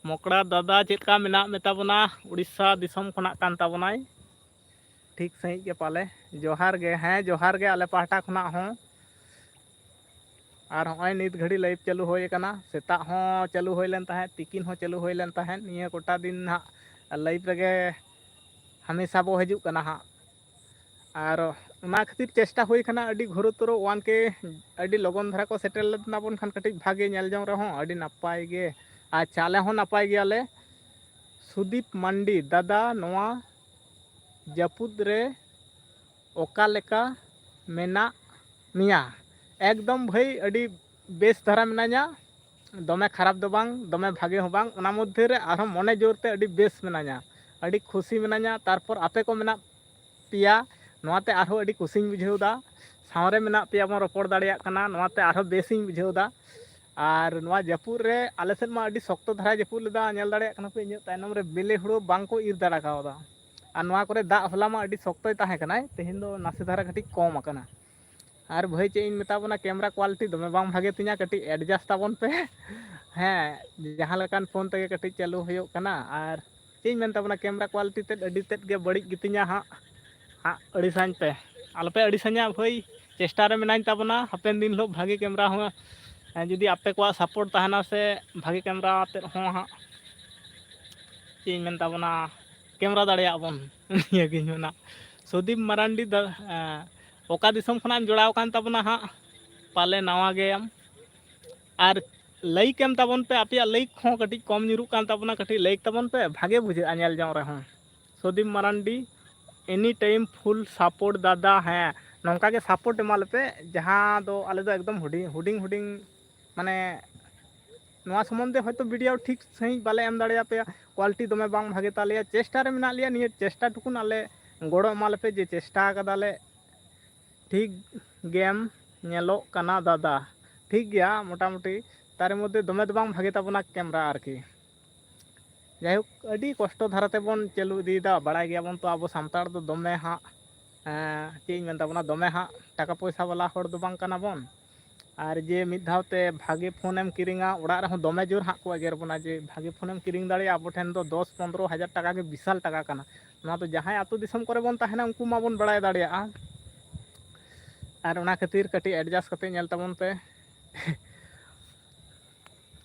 ᱢᱚᱠᱲᱟ ᱫᱟᱫᱟ, ᱪᱮᱫ ᱞᱮᱠᱟ ᱢᱮᱱᱟᱜ ᱢᱮ ᱛᱟᱵᱚᱱᱟ? ᱩᱲᱤᱥᱥᱟ ᱫᱤᱥᱚᱢ ᱠᱷᱚᱱᱟᱜ ᱠᱟᱱ ᱛᱟᱵᱚᱱᱟᱭ᱾ ᱴᱷᱤᱠ ᱥᱟᱺᱦᱤᱡ ᱜᱮ ᱯᱟᱞᱮ? ᱡᱚᱦᱟᱨ ᱜᱮ, ᱦᱮᱸ, ᱡᱚᱦᱟᱨ ᱜᱮ ᱟᱞᱮ ᱯᱟᱦᱴᱟ ᱠᱷᱚᱱᱟᱜ ᱦᱚᱸ᱾ ᱟᱨ ᱦᱚᱸᱜᱼᱚᱭ ᱱᱤᱛ ᱜᱷᱟᱹᱲᱤ live ᱪᱟᱹᱞᱩ ᱦᱩᱭ ᱟᱠᱟᱱᱟ᱾ ᱥᱮᱛᱟᱜ ᱦᱚᱸ ᱪᱟᱹᱞᱩ ᱦᱩᱭ ᱞᱮᱱ ᱛᱟᱦᱮᱸᱫ, ᱛᱤᱠᱤᱱ ᱦᱚᱸ ᱪᱟᱹᱞᱩ ᱦᱩᱭ ᱞᱮᱱ ᱛᱟᱦᱮᱸᱫ᱾ ᱱᱤᱭᱟᱹ ᱠᱚᱴᱟ ᱫᱤᱱ ᱦᱟᱸᱜ live ᱨᱮᱜᱮ ᱦᱟᱢᱮᱥᱟ ᱵᱚ ᱦᱤᱡᱩᱜ ᱠᱟᱱᱟ ᱦᱟᱸᱜ᱾ ᱟᱨ ᱚᱱᱟ ᱠᱷᱟᱹᱛᱤᱨ ᱪᱮᱥᱴᱟ ᱦᱩᱭ ᱠᱟᱱᱟ ᱟᱹᱰᱤ ᱜᱷᱩᱨᱩᱛᱚᱨᱚ one K ᱟᱹᱰᱤ ᱞᱚᱜᱚᱱ ᱫᱷᱟᱨᱟ ᱠᱚ ᱥᱮᱴᱮᱨ ᱞᱮᱱ ᱛᱟᱵᱚᱱ ᱠᱷᱟᱱ ᱠᱟᱹᱴᱤᱡ ᱵᱷᱟᱜᱮ ᱧᱮᱞ ᱡᱚᱝ ᱨᱮᱦᱚᱸ ᱟᱹᱰᱤ ᱱᱟᱯᱟᱭ ᱜᱮ᱾ ᱟᱪᱪᱷᱟ, ᱟᱞᱮ ᱦᱚᱸ ᱱᱟᱯᱟᱭ ᱜᱮᱭᱟᱞᱮ᱾ ᱥᱩᱫᱤᱯ ᱢᱟᱱᱰᱤ, ᱫᱟᱫᱟ, ᱱᱚᱣᱟ ᱡᱟᱹᱯᱩᱫ ᱨᱮ ᱚᱠᱟ ᱞᱮᱠᱟ ᱢᱮᱱᱟᱜ ᱢᱮᱭᱟ? ᱮᱠᱫᱚᱢ ᱵᱷᱟᱹᱭ, ᱟᱹᱰᱤ ᱵᱮᱥ ᱫᱷᱟᱨᱟ ᱢᱮᱱᱟᱧᱟ᱾ ᱫᱚᱢᱮ ᱠᱷᱟᱨᱟᱯ ᱫᱚ ᱵᱟᱝ, ᱫᱚᱢᱮ ᱵᱷᱟᱜᱮ ᱦᱚᱸ ᱵᱟᱝ, ᱚᱱᱟ ᱢᱚᱫᱽᱫᱷᱮ ᱨᱮ ᱟᱨᱦᱚᱸ ᱢᱚᱱᱮ ᱡᱳᱨ ᱛᱮ ᱟᱹᱰᱤ ᱵᱮᱥ ᱢᱮᱱᱟᱧᱟ, ᱟᱹᱰᱤ ᱠᱷᱩᱥᱤ ᱢᱮᱱᱟᱧᱟ᱾ ᱛᱟᱨᱯᱚᱨ ᱟᱯᱮ ᱠᱚ ᱢᱮᱱᱟᱜ ᱯᱮᱭᱟ, ᱱᱚᱣᱟᱛᱮ ᱟᱨᱦᱚᱸ ᱟᱹᱰᱤ ᱠᱩᱥᱤᱧ ᱵᱩᱡᱷᱟᱹᱣ ᱮᱫᱟ᱾ ᱥᱟᱶᱨᱮ ᱢᱮᱱᱟᱜ ᱯᱮᱭᱟ ᱵᱚᱱ ᱨᱚᱯᱚᱲ ᱫᱟᱲᱮᱭᱟᱜ ᱠᱟᱱᱟ, ᱱᱚᱣᱟᱛᱮ ᱟᱨᱦᱚᱸ ᱵᱮᱥᱤᱧ ᱵᱩᱡᱷᱟᱹᱣ ᱮᱫᱟ᱾ ᱟᱨ ᱱᱚᱣᱟ ᱡᱟᱹᱯᱩᱫ ᱨᱮ ᱟᱞᱮ ᱥᱮᱫ ᱢᱟ ᱟᱹᱰᱤ ᱥᱚᱠᱛᱚ ᱫᱷᱟᱨᱟᱭ ᱡᱟᱹᱯᱩᱫ ᱞᱮᱫᱟ, ᱧᱮᱞ ᱫᱟᱲᱮᱭᱟᱜ ᱠᱟᱱᱟ ᱯᱮ ᱤᱧᱟᱹᱜ ᱛᱟᱭᱱᱚᱢ ᱨᱮ ᱵᱮᱞᱮ ᱦᱩᱲᱩ ᱵᱟᱝ ᱠᱚ ᱤᱨ ᱫᱟᱲᱮ ᱠᱟᱣᱫᱟ᱾ ᱟᱨ ᱱᱚᱣᱟ ᱠᱚᱨᱮ ᱫᱟᱜ ᱦᱚᱞᱟ ᱢᱟ ᱟᱹᱰᱤ ᱥᱚᱠᱛᱚᱭ ᱛᱟᱦᱮᱸ ᱠᱟᱱᱟᱭ, ᱛᱮᱦᱮᱧ ᱫᱚ ᱱᱟᱥᱮ ᱫᱷᱟᱨᱟ ᱠᱟᱹᱴᱤᱡ ᱠᱚᱢ ᱟᱠᱟᱱᱟ᱾ ᱟᱨ ᱵᱷᱟᱹᱭ, ᱪᱮᱫ ᱤᱧ ᱢᱮᱛᱟ ᱵᱚᱱᱟ, camera quality ᱫᱚᱢᱮ ᱵᱟᱝ ᱵᱷᱟᱜᱮ ᱛᱤᱧᱟ, ᱠᱟᱹᱴᱤᱡ adjust ᱛᱟᱵᱚᱱ ᱯᱮ᱾ ᱦᱮᱸ, ᱡᱟᱦᱟᱸ ᱞᱮᱠᱟᱱ phone ᱛᱮᱜᱮ ᱠᱟᱹᱴᱤᱡ ᱪᱟᱹᱞᱩ ᱦᱩᱭᱩᱜ ᱠᱟᱱᱟ᱾ ᱟᱨ ᱪᱮᱫ ᱤᱧ ᱢᱮᱱ ᱛᱟᱵᱚᱱᱟ, camera quality ᱛᱮᱫ ᱟᱹᱰᱤ ᱛᱮᱫ ᱜᱮ ᱵᱟᱹᱲᱤᱡ ᱜᱮᱛᱤᱧᱟ ᱦᱟᱸᱜ᱾ ᱦᱟᱸᱜ ᱟᱹᱲᱤᱥᱟᱹᱧ ᱯᱮ, ᱟᱞᱚᱯᱮ ᱟᱹᱲᱤᱥᱟᱹᱧᱟ ᱵᱷᱟᱹᱭ, ᱪᱮᱥᱴᱟ ᱨᱮ ᱢᱮᱱᱟᱧ ᱛᱟᱵᱚᱱᱟ᱾ ᱦᱟᱯᱮᱱ ᱫᱤᱱ ᱦᱤᱞᱳᱜ ᱵᱷᱟᱜᱮ camera ᱦᱚᱸ, ᱦᱮᱸ, ᱡᱩᱫᱤ ᱟᱯᱮ ᱠᱚᱣᱟᱜ support ᱛᱟᱦᱮᱱᱟ ᱥᱮ, ᱵᱷᱟᱜᱮ camera ᱟᱛᱮᱫ ᱦᱚᱸ ᱦᱟᱸᱜ, ᱪᱮᱫ ᱤᱧ ᱢᱮᱱ ᱛᱟᱵᱚᱱᱟ, camera ᱫᱟᱲᱮᱭᱟᱜᱼᱟ ᱵᱚᱱ᱾ ᱱᱤᱭᱟᱹᱜᱤᱧ ᱢᱮᱱᱟ᱾ ᱥᱩᱫᱤᱯ ᱢᱟᱨᱟᱱᱰᱤ ᱫᱟ, ᱮᱸ, ᱚᱠᱟ ᱫᱤᱥᱚᱢ ᱠᱷᱚᱱᱟᱜ ᱮᱢ ᱡᱚᱲᱟᱣ ᱟᱠᱟᱱ ᱛᱟᱵᱚᱱᱟ ᱦᱟᱸᱜ? ᱯᱟᱞᱮ ᱱᱟᱣᱟ ᱜᱮᱭᱟᱢ᱾ ᱟᱨ like ᱮᱢ ᱛᱟᱵᱚᱱ ᱯᱮ, ᱟᱯᱮᱭᱟᱜ like ᱦᱚᱸ ᱠᱟᱹᱴᱤᱡ ᱠᱚᱢ ᱧᱩᱨᱩᱜ ᱠᱟᱱ ᱛᱟᱵᱚᱱᱟ, ᱠᱟᱹᱴᱤᱡ like ᱛᱟᱵᱚᱱ ᱯᱮ, ᱵᱷᱟᱜᱮ ᱵᱩᱡᱷᱟᱹᱜᱼᱟ ᱧᱮᱞ ᱡᱚᱝ ᱨᱮᱦᱚᱸ᱾ Sudip Marandi, any time full support ᱫᱟᱫᱟ᱾ ᱦᱮᱸ, ᱱᱚᱝᱠᱟ ᱜᱮ support ᱮᱢᱟ ᱞᱮᱯᱮ, ᱡᱟᱦᱟᱸ ᱫᱚ ᱟᱞᱮ ᱫᱚ ᱮᱠᱫᱚᱢ ᱦᱩᱰᱤᱧ ᱦᱩᱰᱤᱧ ᱦᱩᱰᱤᱧ, ᱢᱟᱱᱮ, ᱱᱚᱣᱟ ᱥᱚᱢᱵᱚᱱᱫᱷᱮ ᱦᱚᱭᱛᱳ video ᱴᱷᱤᱠ ᱥᱟᱺᱦᱤᱡ ᱵᱟᱞᱮ ᱮᱢ ᱫᱟᱲᱮᱭᱟᱯᱮᱭᱟ, quality ᱫᱚᱢᱮ ᱵᱟᱝ ᱵᱷᱟᱜᱮ ᱛᱟᱞᱮᱭᱟ᱾ ᱪᱮᱥᱴᱟ ᱨᱮ ᱢᱮᱱᱟᱜ ᱞᱮᱭᱟ, ᱱᱤᱭᱟᱹ ᱪᱮᱥᱴᱟ ᱴᱩᱠᱩᱱ ᱟᱞᱮ ᱜᱚᱲᱚ ᱮᱢᱟ ᱞᱮᱯᱮ ᱡᱮ ᱪᱮᱥᱴᱟ ᱟᱠᱟᱫᱟᱞᱮ ᱴᱷᱤᱠ ᱜᱮᱢ ᱧᱮᱞᱚᱜ ᱠᱟᱱᱟ ᱫᱟᱫᱟ᱾ ᱴᱷᱤᱠ ᱜᱮᱭᱟ, ᱢᱚᱴᱟᱢᱩᱴᱤ ᱛᱟᱨ ᱢᱚᱫᱽᱫᱷᱮ ᱫᱚᱢᱮ ᱫᱚ ᱵᱟᱝ ᱵᱷᱟᱜᱮ ᱛᱟᱵᱚᱱᱟ camera ᱟᱨᱠᱤ᱾ ᱡᱟᱭᱦᱳᱠ, ᱟᱹᱰᱤ ᱠᱚᱥᱴᱚ ᱫᱷᱟᱨᱟ ᱛᱮᱵᱚᱱ ᱪᱟᱹᱞᱩ ᱤᱫᱤᱭᱮᱫᱟ᱾ ᱵᱟᱲᱟᱭ ᱜᱮᱭᱟᱵᱚᱱ ᱛᱚ, ᱟᱵᱚ ᱥᱟᱱᱛᱟᱲ ᱫᱚ ᱫᱚᱢᱮ ᱦᱟᱸᱜ, ᱮᱸ, ᱪᱮᱫ ᱤᱧ ᱢᱮᱱ ᱛᱟᱵᱚᱱᱟ, ᱫᱚᱢᱮ ᱦᱟᱸᱜ ᱴᱟᱠᱟ ᱯᱚᱭᱥᱟ ᱵᱟᱞᱟ ᱦᱚᱲ ᱫᱚ ᱵᱟᱝ ᱠᱟᱱᱟ ᱵᱚᱱ᱾ ᱟᱨ ᱡᱮ ᱢᱤᱫ ᱫᱷᱟᱣ ᱛᱮ ᱵᱷᱟᱜᱮ ᱯᱷᱳᱱᱮᱢ ᱠᱤᱨᱤᱧᱟ, ᱚᱲᱟᱜ ᱨᱮᱦᱚᱸ ᱫᱚᱢᱮ ᱡᱳᱨ ᱦᱟᱸᱜ ᱠᱚ ᱮᱜᱮᱨ ᱵᱚᱱᱟ ᱡᱮ ᱵᱷᱟᱜᱮ ᱯᱷᱳᱱᱮᱢ ᱠᱤᱨᱤᱧ ᱫᱟᱲᱮᱭᱟᱜᱼᱟ, ᱟᱵᱚ ᱴᱷᱮᱱ ᱫᱚ ᱫᱚᱥ ᱯᱚᱱᱨᱚ ᱦᱟᱡᱟᱨ ᱴᱟᱠᱟ ᱜᱮ ᱵᱤᱥᱟᱞ ᱴᱟᱠᱟ ᱠᱟᱱᱟ᱾ ᱱᱚᱣᱟ ᱫᱚ ᱡᱟᱦᱟᱸᱭ ᱟᱹᱛᱩ ᱫᱤᱥᱚᱢ ᱠᱚᱨᱮ ᱵᱚᱱ ᱛᱟᱦᱮᱱᱟ ᱩᱱᱠᱩ ᱢᱟᱵᱚᱱ ᱵᱟᱲᱟᱭ ᱫᱟᱲᱮᱭᱟᱜᱼᱟ᱾ ᱟᱨ ᱚᱱᱟ ᱠᱷᱟᱹᱛᱤᱨ ᱠᱟᱹᱴᱤᱡ adjust ᱠᱟᱛᱮ ᱧᱮᱞ ᱛᱟᱵᱚᱱ ᱯᱮ᱾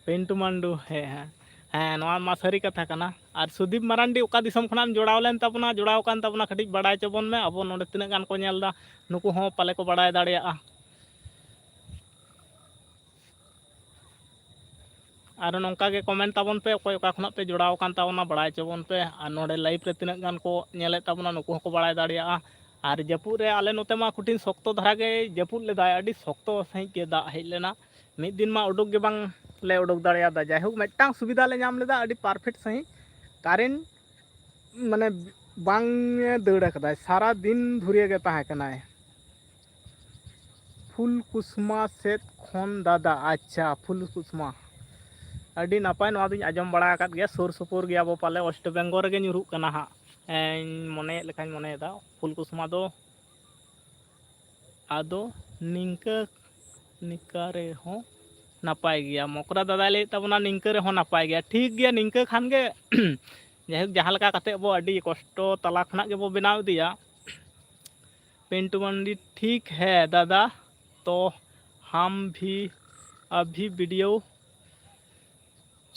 ᱯᱤᱱᱴᱩ ᱢᱟᱱᱰᱩ, ᱦᱮᱸ, ᱦᱮᱸ, ᱦᱮᱸ, ᱱᱚᱣᱟ ᱢᱟ ᱥᱟᱹᱨᱤ ᱠᱟᱛᱷᱟ ᱠᱟᱱᱟ᱾ ᱟᱨ ᱥᱩᱫᱤᱯ ᱢᱟᱨᱟᱱᱰᱤ ᱚᱠᱟ ᱫᱤᱥᱚᱢ ᱠᱷᱚᱱᱟᱜ ᱮᱢ ᱡᱚᱲᱟᱣ ᱞᱮᱱ ᱛᱟᱵᱚᱱᱟ, ᱡᱚᱲᱟᱣ ᱠᱟᱱ ᱛᱟᱵᱚᱱᱟ, ᱠᱟᱹᱴᱤᱡ ᱵᱟᱲᱟᱭ ᱦᱚᱪᱚ ᱵᱚᱱ ᱢᱮ, ᱟᱵᱚ ᱱᱚᱰᱮ ᱛᱤᱱᱟᱹᱜ ᱜᱟᱱ ᱠᱚ ᱧᱮᱞ ᱮᱫᱟ, ᱱᱩᱠᱩ ᱦᱚᱸ ᱯᱟᱞᱮ ᱠᱚ ᱵᱟᱲᱟᱭ ᱫᱟᱲᱮᱭᱟᱜᱼᱟ᱾ ᱟᱨ ᱱᱚᱝᱠᱟ ᱜᱮ comment ᱛᱟᱵᱚᱱ ᱯᱮ, ᱚᱠᱚᱭ ᱚᱠᱟ ᱠᱷᱚᱱᱟᱜ ᱯᱮ ᱡᱚᱲᱟᱣ ᱟᱠᱟᱱ ᱛᱟᱵᱚᱱᱟ, ᱵᱟᱲᱟᱭ ᱦᱚᱪᱚ ᱵᱚᱱ ᱯᱮ᱾ ᱟᱨ ᱱᱚᱰᱮ live ᱨᱮ ᱛᱤᱱᱟᱹᱜ ᱜᱟᱱ ᱠᱚ ᱧᱮᱞᱮᱫ ᱛᱟᱵᱚᱱᱟ, ᱱᱩᱠᱩ ᱦᱚᱸᱠᱚ ᱵᱟᱲᱟᱭ ᱫᱟᱲᱮᱭᱟᱜᱼᱟ᱾ ᱟᱨ ᱡᱟᱹᱯᱩᱫ ᱨᱮ ᱟᱞᱮ ᱱᱚᱛᱮ ᱢᱟ ᱠᱚᱴᱷᱤᱱ ᱥᱚᱠᱛᱚ ᱫᱷᱟᱨᱟ ᱜᱮ ᱡᱟᱹᱯᱩᱫ ᱞᱮᱫᱟᱭ, ᱟᱹᱰᱤ ᱥᱚᱠᱛᱚ ᱥᱟᱺᱦᱤᱡ ᱜᱮ ᱫᱟᱜ ᱦᱮᱡ ᱞᱮᱱᱟ᱾ ᱢᱤᱫ ᱫᱤᱱ ᱢᱟ ᱩᱰᱩᱠ ᱜᱮ ᱵᱟᱝ ᱞᱮ ᱩᱰᱩᱠ ᱫᱟᱲᱮᱭᱟᱫᱟ᱾ ᱡᱟᱭᱦᱳᱠ, ᱢᱤᱫᱴᱟᱝ ᱥᱩᱵᱤᱫᱷᱟ ᱞᱮ ᱧᱟᱢ ᱞᱮᱫᱟ, ᱟᱹᱰᱤ perfect ᱥᱟᱺᱦᱤᱡ current, ᱢᱟᱱᱮ, ᱵᱟᱝ ᱮ ᱫᱟᱹᱲ ᱟᱠᱟᱫᱟᱭ, ᱥᱟᱨᱟ ᱫᱤᱱ ᱫᱷᱩᱨᱭᱟᱹ ᱜᱮ ᱛᱟᱦᱮᱸ ᱠᱟᱱᱟᱭ᱾ ᱯᱷᱩᱞᱠᱩᱥᱢᱟ ᱥᱮᱫ ᱠᱷᱚᱱ ᱫᱟᱫᱟ, ᱟᱪᱪᱷᱟ, ᱯᱷᱩᱞᱠᱩᱥᱢᱟ, ᱟᱹᱰᱤ ᱱᱟᱯᱟᱭ᱾ ᱱᱚᱣᱟ ᱫᱚᱧ ᱟᱸᱡᱚᱢ ᱵᱟᱲᱟ ᱟᱠᱟᱫ ᱜᱮᱭᱟ, ᱥᱩᱨ ᱥᱩᱯᱩᱨ ᱜᱮᱭᱟ ᱵᱚ ᱯᱟᱞᱮ, ᱳᱭᱮᱥᱴ ᱵᱮᱝᱜᱚᱞ ᱨᱮᱜᱮ ᱧᱩᱨᱩᱜ ᱠᱟᱱᱟ ᱦᱟᱸᱜ, ᱤᱧ ᱢᱚᱱᱮᱭᱮᱫ ᱞᱮᱠᱟᱧ ᱢᱚᱱᱮᱭᱮᱫᱟ᱾ ᱯᱷᱩᱞᱠᱩᱥᱢᱟ ᱫᱚ ᱟᱫᱚ ᱱᱤᱝᱠᱟᱹ, ᱱᱤᱝᱠᱟᱹ ᱨᱮᱦᱚᱸ ᱱᱟᱯᱟᱭ ᱜᱮᱭᱟ᱾ ᱢᱚᱠᱨᱟ ᱫᱟᱫᱟᱭ ᱞᱟᱹᱭᱮᱫ ᱛᱟᱵᱚᱱᱟ ᱱᱤᱝᱠᱟᱹ ᱨᱮᱦᱚᱸ ᱱᱟᱯᱟᱭ ᱜᱮᱭᱟ᱾ ᱴᱷᱤᱠ ᱜᱮᱭᱟ, ᱱᱤᱝᱠᱟᱹ ᱠᱷᱟᱱ ᱜᱮ ᱡᱟᱭᱦᱳᱠ, ᱡᱟᱦᱟᱸ ᱞᱮᱠᱟ ᱠᱟᱛᱮ ᱵᱚ ᱟᱹᱰᱤ ᱠᱚᱥᱴᱚ ᱛᱟᱞᱟ ᱠᱷᱚᱱᱟᱜ ᱜᱮᱵᱚ ᱵᱮᱱᱟᱣ ᱤᱫᱤᱭᱟ᱾ ᱯᱤᱱᱴᱩ ᱢᱟᱱᱰᱤ, ᱴᱷᱤᱠ ᱦᱮ ᱫᱟᱫᱟ, ᱛᱚ ᱦᱟᱢ ᱵᱷᱤ ᱟᱵᱷᱤ ᱵᱷᱤᱰᱤᱭᱳ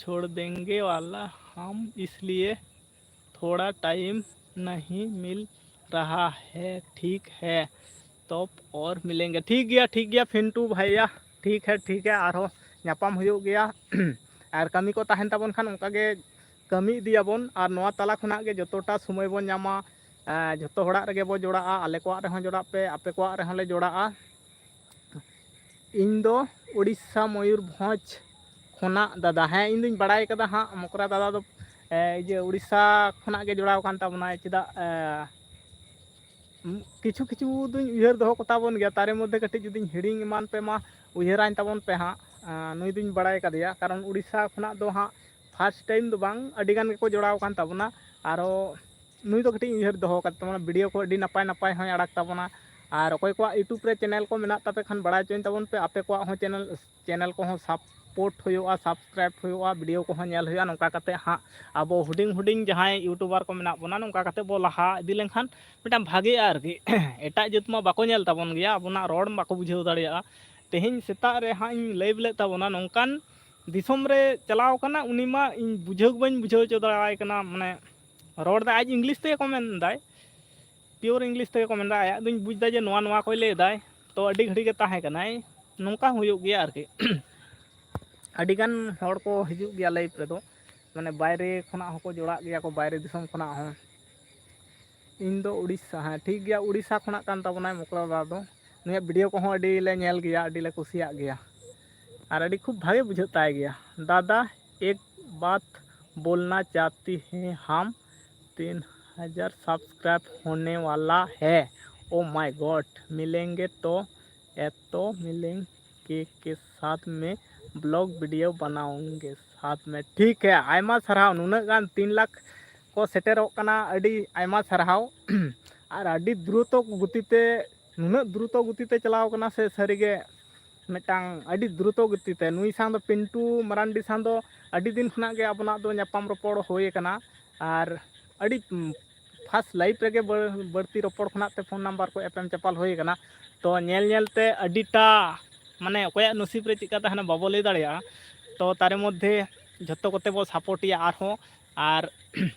ᱪᱷᱳᱲ ᱫᱮᱝᱜᱮ ᱣᱟᱞᱟ ᱦᱟᱢ, ᱤᱥᱞᱤᱭᱮ ᱛᱷᱚᱲᱟ ᱴᱟᱭᱤᱢ ᱱᱟᱦᱤ ᱢᱤᱞ ᱨᱟᱦᱟ ᱦᱮ, ᱴᱷᱤᱠ ᱦᱮ, ᱛᱚᱵ ᱚᱨ ᱢᱤᱞᱮᱝᱜᱮ᱾ ᱴᱷᱤᱠ ᱜᱮᱭᱟ, ᱴᱷᱤᱠ ᱜᱮᱭᱟ ᱯᱷᱤᱱᱴᱩ ᱵᱷᱟᱭᱭᱟ, ᱴᱷᱤᱠ ᱦᱮ, ᱴᱷᱤᱠ ᱦᱮ, ᱟᱨᱦᱚᱸ ᱧᱟᱯᱟᱢ ᱦᱩᱭᱩᱜ ᱜᱮᱭᱟ᱾ ᱟᱨ ᱠᱟᱹᱢᱤ ᱠᱚ ᱛᱟᱦᱮᱱ ᱛᱟᱵᱚᱱ ᱠᱷᱟᱱ ᱚᱱᱠᱟ ᱜᱮ ᱠᱟᱹᱢᱤ ᱤᱫᱤᱭᱟᱵᱚᱱ᱾ ᱟᱨ ᱱᱚᱣᱟ ᱛᱟᱞᱟ ᱠᱷᱚᱱᱟᱜ ᱜᱮ ᱡᱚᱛᱚᱴᱟ ᱥᱚᱢᱚᱭ ᱵᱚᱱ ᱧᱟᱢᱟ, ᱮᱸ, ᱡᱷᱚᱛᱚ ᱦᱚᱲᱟᱜ ᱨᱮᱜᱮ ᱵᱚ ᱡᱚᱲᱟᱜᱼᱟ᱾ ᱟᱞᱮ ᱠᱚᱣᱟᱜ ᱨᱮᱦᱚᱸ ᱡᱚᱲᱟᱜ ᱯᱮ, ᱟᱯᱮ ᱠᱚᱣᱟᱜ ᱨᱮᱦᱚᱸ ᱞᱮ ᱡᱚᱲᱟᱜᱼᱟ᱾ ᱤᱧ ᱫᱚ ᱩᱲᱤᱥᱥᱟ ᱢᱚᱭᱩᱨᱵᱷᱚᱸᱡᱽ ᱠᱷᱚᱱᱟᱜ ᱫᱟᱫᱟ᱾ ᱦᱮᱸ, ᱤᱧ ᱫᱩᱧ ᱵᱟᱲᱟᱭ ᱠᱟᱫᱟ ᱦᱟᱸᱜ, ᱢᱚᱠᱨᱟ ᱫᱟᱫᱟ ᱫᱚ, ᱮ, ᱤᱭᱟᱹ, ᱩᱲᱤᱥᱥᱟ ᱠᱷᱚᱱᱟᱜ ᱜᱮ ᱡᱚᱲᱟᱣ ᱟᱠᱟᱱ ᱛᱟᱵᱚᱱᱟᱭ᱾ ᱪᱮᱫᱟᱜ, ᱮ, ᱠᱤᱪᱷᱩ ᱠᱤᱪᱷᱩ ᱫᱩᱧ ᱩᱭᱦᱟᱹᱨ ᱫᱚᱦᱚ ᱠᱚᱛᱟ ᱵᱚᱱ ᱜᱮᱭᱟ, ᱛᱟᱨᱮ ᱢᱚᱫᱽᱫᱷᱮ ᱠᱟᱹᱴᱤᱡ ᱡᱩᱫᱤᱧ ᱦᱤᱲᱤᱧ ᱮᱢᱟᱱ ᱯᱮ ᱢᱟ, ᱩᱭᱦᱟᱹᱨᱟᱹᱧ ᱛᱟᱵᱚᱱ ᱯᱮ ᱦᱟᱸᱜ᱾ ᱮ, ᱱᱩᱭ ᱫᱩᱧ ᱵᱟᱲᱟᱭ ᱠᱟᱫᱮᱭᱟ, ᱠᱟᱨᱚᱱ ᱩᱲᱤᱥᱥᱟ ᱠᱷᱚᱱᱟᱜ ᱫᱚ ᱦᱟᱸᱜ first time ᱫᱚ ᱵᱟᱝ, ᱟᱹᱰᱤ ᱜᱟᱱ ᱜᱮᱠᱚ ᱡᱚᱲᱟᱣ ᱟᱠᱟᱱ ᱛᱟᱵᱚᱱᱟ᱾ ᱟᱨᱚ ᱱᱩᱭ ᱫᱚ ᱠᱟᱹᱴᱤᱡ ᱤᱧ ᱩᱭᱦᱟᱹᱨ ᱫᱚᱦᱚ ᱟᱠᱟᱫ ᱛᱟᱵᱚᱱᱟ, ᱵᱷᱤᱰᱤᱭᱳ ᱠᱚ ᱟᱹᱰᱤ ᱱᱟᱯᱟᱭ ᱱᱟᱯᱟᱭ ᱦᱚᱸᱭ ᱟᱲᱟᱜ ᱛᱟᱵᱚᱱᱟ᱾ ᱟᱨ ᱚᱠᱚᱭ ᱠᱚᱣᱟᱜ YouTube ᱨᱮ ᱪᱮᱱᱮᱞ ᱠᱚ ᱢᱮᱱᱟᱜ ᱛᱟᱯᱮ ᱠᱷᱟᱱ, ᱵᱟᱲᱟᱭ ᱦᱚᱪᱚᱧ ᱛᱟᱵᱚᱱ ᱯᱮ, ᱟᱯᱮ ᱠᱚᱣᱟᱜ ᱦᱚᱸ ᱪᱮᱱᱮᱞ, ᱪᱮᱱᱮᱞ ᱠᱚᱦᱚᱸ ᱥᱟᱯᱳᱨᱴ ᱦᱩᱭᱩᱜᱼᱟ, ᱥᱟᱵᱥᱠᱨᱟᱭᱤᱵ ᱦᱩᱭᱩᱜᱼᱟ, ᱵᱷᱤᱰᱤᱭᱳ ᱠᱚᱦᱚᱸ ᱧᱮᱞ ᱦᱩᱭᱩᱜᱼᱟ᱾ ᱱᱚᱝᱠᱟ ᱠᱟᱛᱮ ᱦᱟᱸᱜ ᱟᱵᱚ ᱦᱩᱰᱤᱧ ᱦᱩᱰᱤᱧ ᱡᱟᱦᱟᱸᱭ ᱤᱭᱩᱴᱩᱵᱟᱨ ᱠᱚ ᱢᱮᱱᱟᱜ ᱵᱚᱱᱟ, ᱱᱚᱝᱠᱟ ᱠᱟᱛᱮ ᱵᱚ ᱞᱟᱦᱟ ᱤᱫᱤ ᱞᱮᱱᱠᱷᱟᱱ ᱢᱤᱫᱴᱟᱝ ᱵᱷᱟᱜᱮᱜᱼᱟ ᱟᱨᱠᱤ᱾ ᱮᱴᱟᱜ ᱡᱟᱹᱛ ᱢᱟ ᱵᱟᱠᱚ ᱧᱮᱞ ᱛᱟᱵᱚᱱ ᱜᱮᱭᱟ, ᱟᱵᱚᱱᱟᱜ ᱨᱚᱲ ᱵᱟᱠᱚ ᱵᱩᱡᱷᱟᱹᱣ ᱫᱟᱲᱮᱭᱟᱜᱼᱟ᱾ ᱛᱮᱦᱮᱧ ᱥᱮᱛᱟᱜ ᱨᱮ ᱦᱟᱸᱜ ᱤᱧ ᱞᱟᱭᱤᱵᱷ ᱞᱮᱫ ᱛᱟᱵᱚᱱᱟ, ᱱᱚᱝᱠᱟᱱ ᱫᱤᱥᱚᱢ ᱨᱮ ᱪᱟᱞᱟᱣ ᱠᱟᱱᱟ, ᱩᱱᱤ ᱢᱟ ᱤᱧ ᱵᱩᱡᱷᱟᱹᱣ ᱜᱮ ᱵᱟᱹᱧ ᱵᱩᱡᱷᱟᱹᱣ ᱦᱚᱪᱚ ᱫᱟᱲᱮᱭᱟᱭ ᱠᱟᱱᱟ᱾ ᱢᱟᱱᱮ ᱨᱚᱲ ᱫᱟᱭ, ᱟᱡ ᱤᱝᱞᱤᱥ ᱛᱮᱜᱮ ᱠᱚ ᱢᱮᱱ ᱫᱟᱭ, ᱯᱤᱭᱳᱨ ᱤᱝᱞᱤᱥ ᱛᱮᱜᱮ ᱠᱚ ᱢᱮᱱ ᱫᱟ᱾ ᱟᱭᱟᱜ ᱫᱚᱧ ᱵᱩᱡᱽ ᱫᱟ ᱡᱮ ᱱᱚᱣᱟ ᱱᱚᱣᱟ ᱠᱚᱭ ᱞᱟᱹᱭ ᱫᱟᱭ, ᱛᱚ ᱟᱹᱰᱤ ᱜᱷᱟᱹᱲᱤ ᱜᱮ ᱛᱟᱦᱮᱸ ᱠᱟᱱᱟᱭ᱾ ᱱᱚᱝᱠᱟ ᱦᱩᱭᱩᱜ ᱜᱮᱭᱟ ᱟᱨᱠᱤ᱾ ᱟᱹᱰᱤ ᱜᱟᱱ ᱦᱚᱲ ᱠᱚ ᱦᱤᱡᱩᱜ ᱜᱮᱭᱟ ᱞᱟᱭᱤᱵᱷ ᱨᱮᱫᱚ, ᱢᱟᱱᱮ ᱵᱟᱭᱨᱮ ᱠᱷᱚᱱᱟᱜ ᱦᱚᱸᱠᱚ ᱡᱚᱲᱟᱜ ᱜᱮᱭᱟ ᱠᱚ, ᱵᱟᱭᱨᱮ ᱫᱤᱥᱚᱢ ᱠᱷᱚᱱᱟᱜ ᱦᱚᱸ᱾ ᱤᱧ ᱫᱚ ᱩᱲᱤᱥᱥᱟ, ᱦᱮᱸ ᱴᱷᱤᱠ ᱜᱮᱭᱟ, ᱩᱲᱤᱥᱥᱟ ᱠᱷᱚᱱᱟᱜ ᱠᱟᱱ ᱛᱟᱵᱚᱱᱟᱭ ᱢᱚᱠᱨᱟ ᱫᱟ ᱫᱚ᱾ ᱱᱩᱭᱟᱜ ᱵᱷᱤᱰᱤᱭᱳ ᱠᱚᱦᱚᱸ ᱟᱹᱰᱤ ᱞᱮ ᱧᱮᱞ ᱜᱮᱭᱟ, ᱟᱹᱰᱤ ᱞᱮ ᱠᱩᱥᱤᱭᱟᱜ ᱜᱮᱭᱟ, ᱟᱨ ᱟᱹᱰᱤ ᱠᱷᱩᱵ ᱵᱷᱟᱜᱮ ᱵᱩᱡᱷᱟᱹᱜ ᱛᱟᱭ ᱜᱮᱭᱟ᱾ दादा, एक बात बोलना चाहती हैं हम, तीन हज़ार सब्सक्राइब होने वाला है। ओ माय गॉड, मिलेंगे तो, ए तो मिलेंगे के साथ में ब्लॉग वीडियो बनाएंगे साथ में। ठीक है, ᱟᱭᱢᱟ ᱥᱟᱨᱦᱟᱣ, ᱱᱩᱱᱟᱹᱜ ᱜᱟᱱ ᱛᱤᱱ ᱞᱟᱠᱷ ᱠᱚ ᱥᱮᱴᱮᱨᱚᱜ ᱠᱟᱱᱟ, ᱟᱹᱰᱤ ᱟᱭᱢᱟ ᱥᱟᱨᱦᱟᱣ᱾ ᱟᱨ ᱟᱹᱰᱤ ᱫᱨᱩᱛᱚ ᱜᱚᱛᱤ ᱛᱮ, ᱱᱩᱱᱟᱹᱜ ᱫᱨᱩᱛᱚ ᱜᱚᱛᱤ ᱛᱮ ᱪᱟᱞᱟᱣ ᱠᱟᱱᱟ ᱥᱮ, ᱥᱟᱹᱨᱤᱜᱮ ᱢᱤᱫᱴᱟᱝ ᱟᱹᱰᱤ ᱫᱨᱩᱛᱚ ᱜᱚᱛᱤ ᱛᱮ᱾ ᱱᱩᱭ ᱥᱟᱶ ᱫᱚ, ᱯᱤᱱᱴᱩ ᱢᱟᱨᱟᱱᱰᱤ ᱥᱟᱶ ᱫᱚ ᱟᱹᱰᱤ ᱫᱤᱱ ᱠᱷᱚᱱᱟᱜ ᱜᱮ ᱟᱵᱚᱱᱟᱜ ᱫᱚ ᱧᱟᱯᱟᱢ ᱨᱚᱯᱚᱲ ᱦᱩᱭ ᱟᱠᱟᱱᱟ, ᱟᱨ ᱟᱹᱰᱤ ᱯᱷᱟᱥᱴ ᱞᱟᱭᱤᱯᱷ ᱨᱮᱜᱮ ᱵᱟᱹ-, ᱵᱟᱹᱲᱛᱤ ᱨᱚᱯᱚᱲ ᱠᱷᱚᱱᱟᱜ ᱛᱮ ᱯᱷᱳᱱ ᱱᱟᱢᱵᱟᱨ ᱠᱚ ᱮᱯᱮᱢ ᱪᱟᱯᱟᱞ ᱦᱩᱭ ᱟᱠᱟᱱᱟ᱾ ᱛᱚ ᱧᱮᱞ ᱧᱮᱞ ᱛᱮ ᱟᱹᱰᱤᱴᱟ, ᱢᱟᱱᱮ ᱚᱠᱚᱭᱟᱜ ᱱᱚᱥᱤᱵ ᱨᱮ ᱪᱮᱫᱠᱟ ᱛᱟᱦᱮᱱᱟ ᱵᱟᱵᱚ ᱞᱟᱹᱭ ᱫᱟᱲᱮᱭᱟᱜᱼᱟ᱾ ᱛᱚ ᱛᱟᱨᱮ ᱢᱚᱫᱽᱫᱷᱮ ᱡᱷᱚᱛᱚ ᱠᱚᱛᱮ ᱵᱚ ᱥᱟᱯᱳᱨᱴ ᱮᱭᱟ ᱟᱨᱦᱚᱸ, ᱟᱨ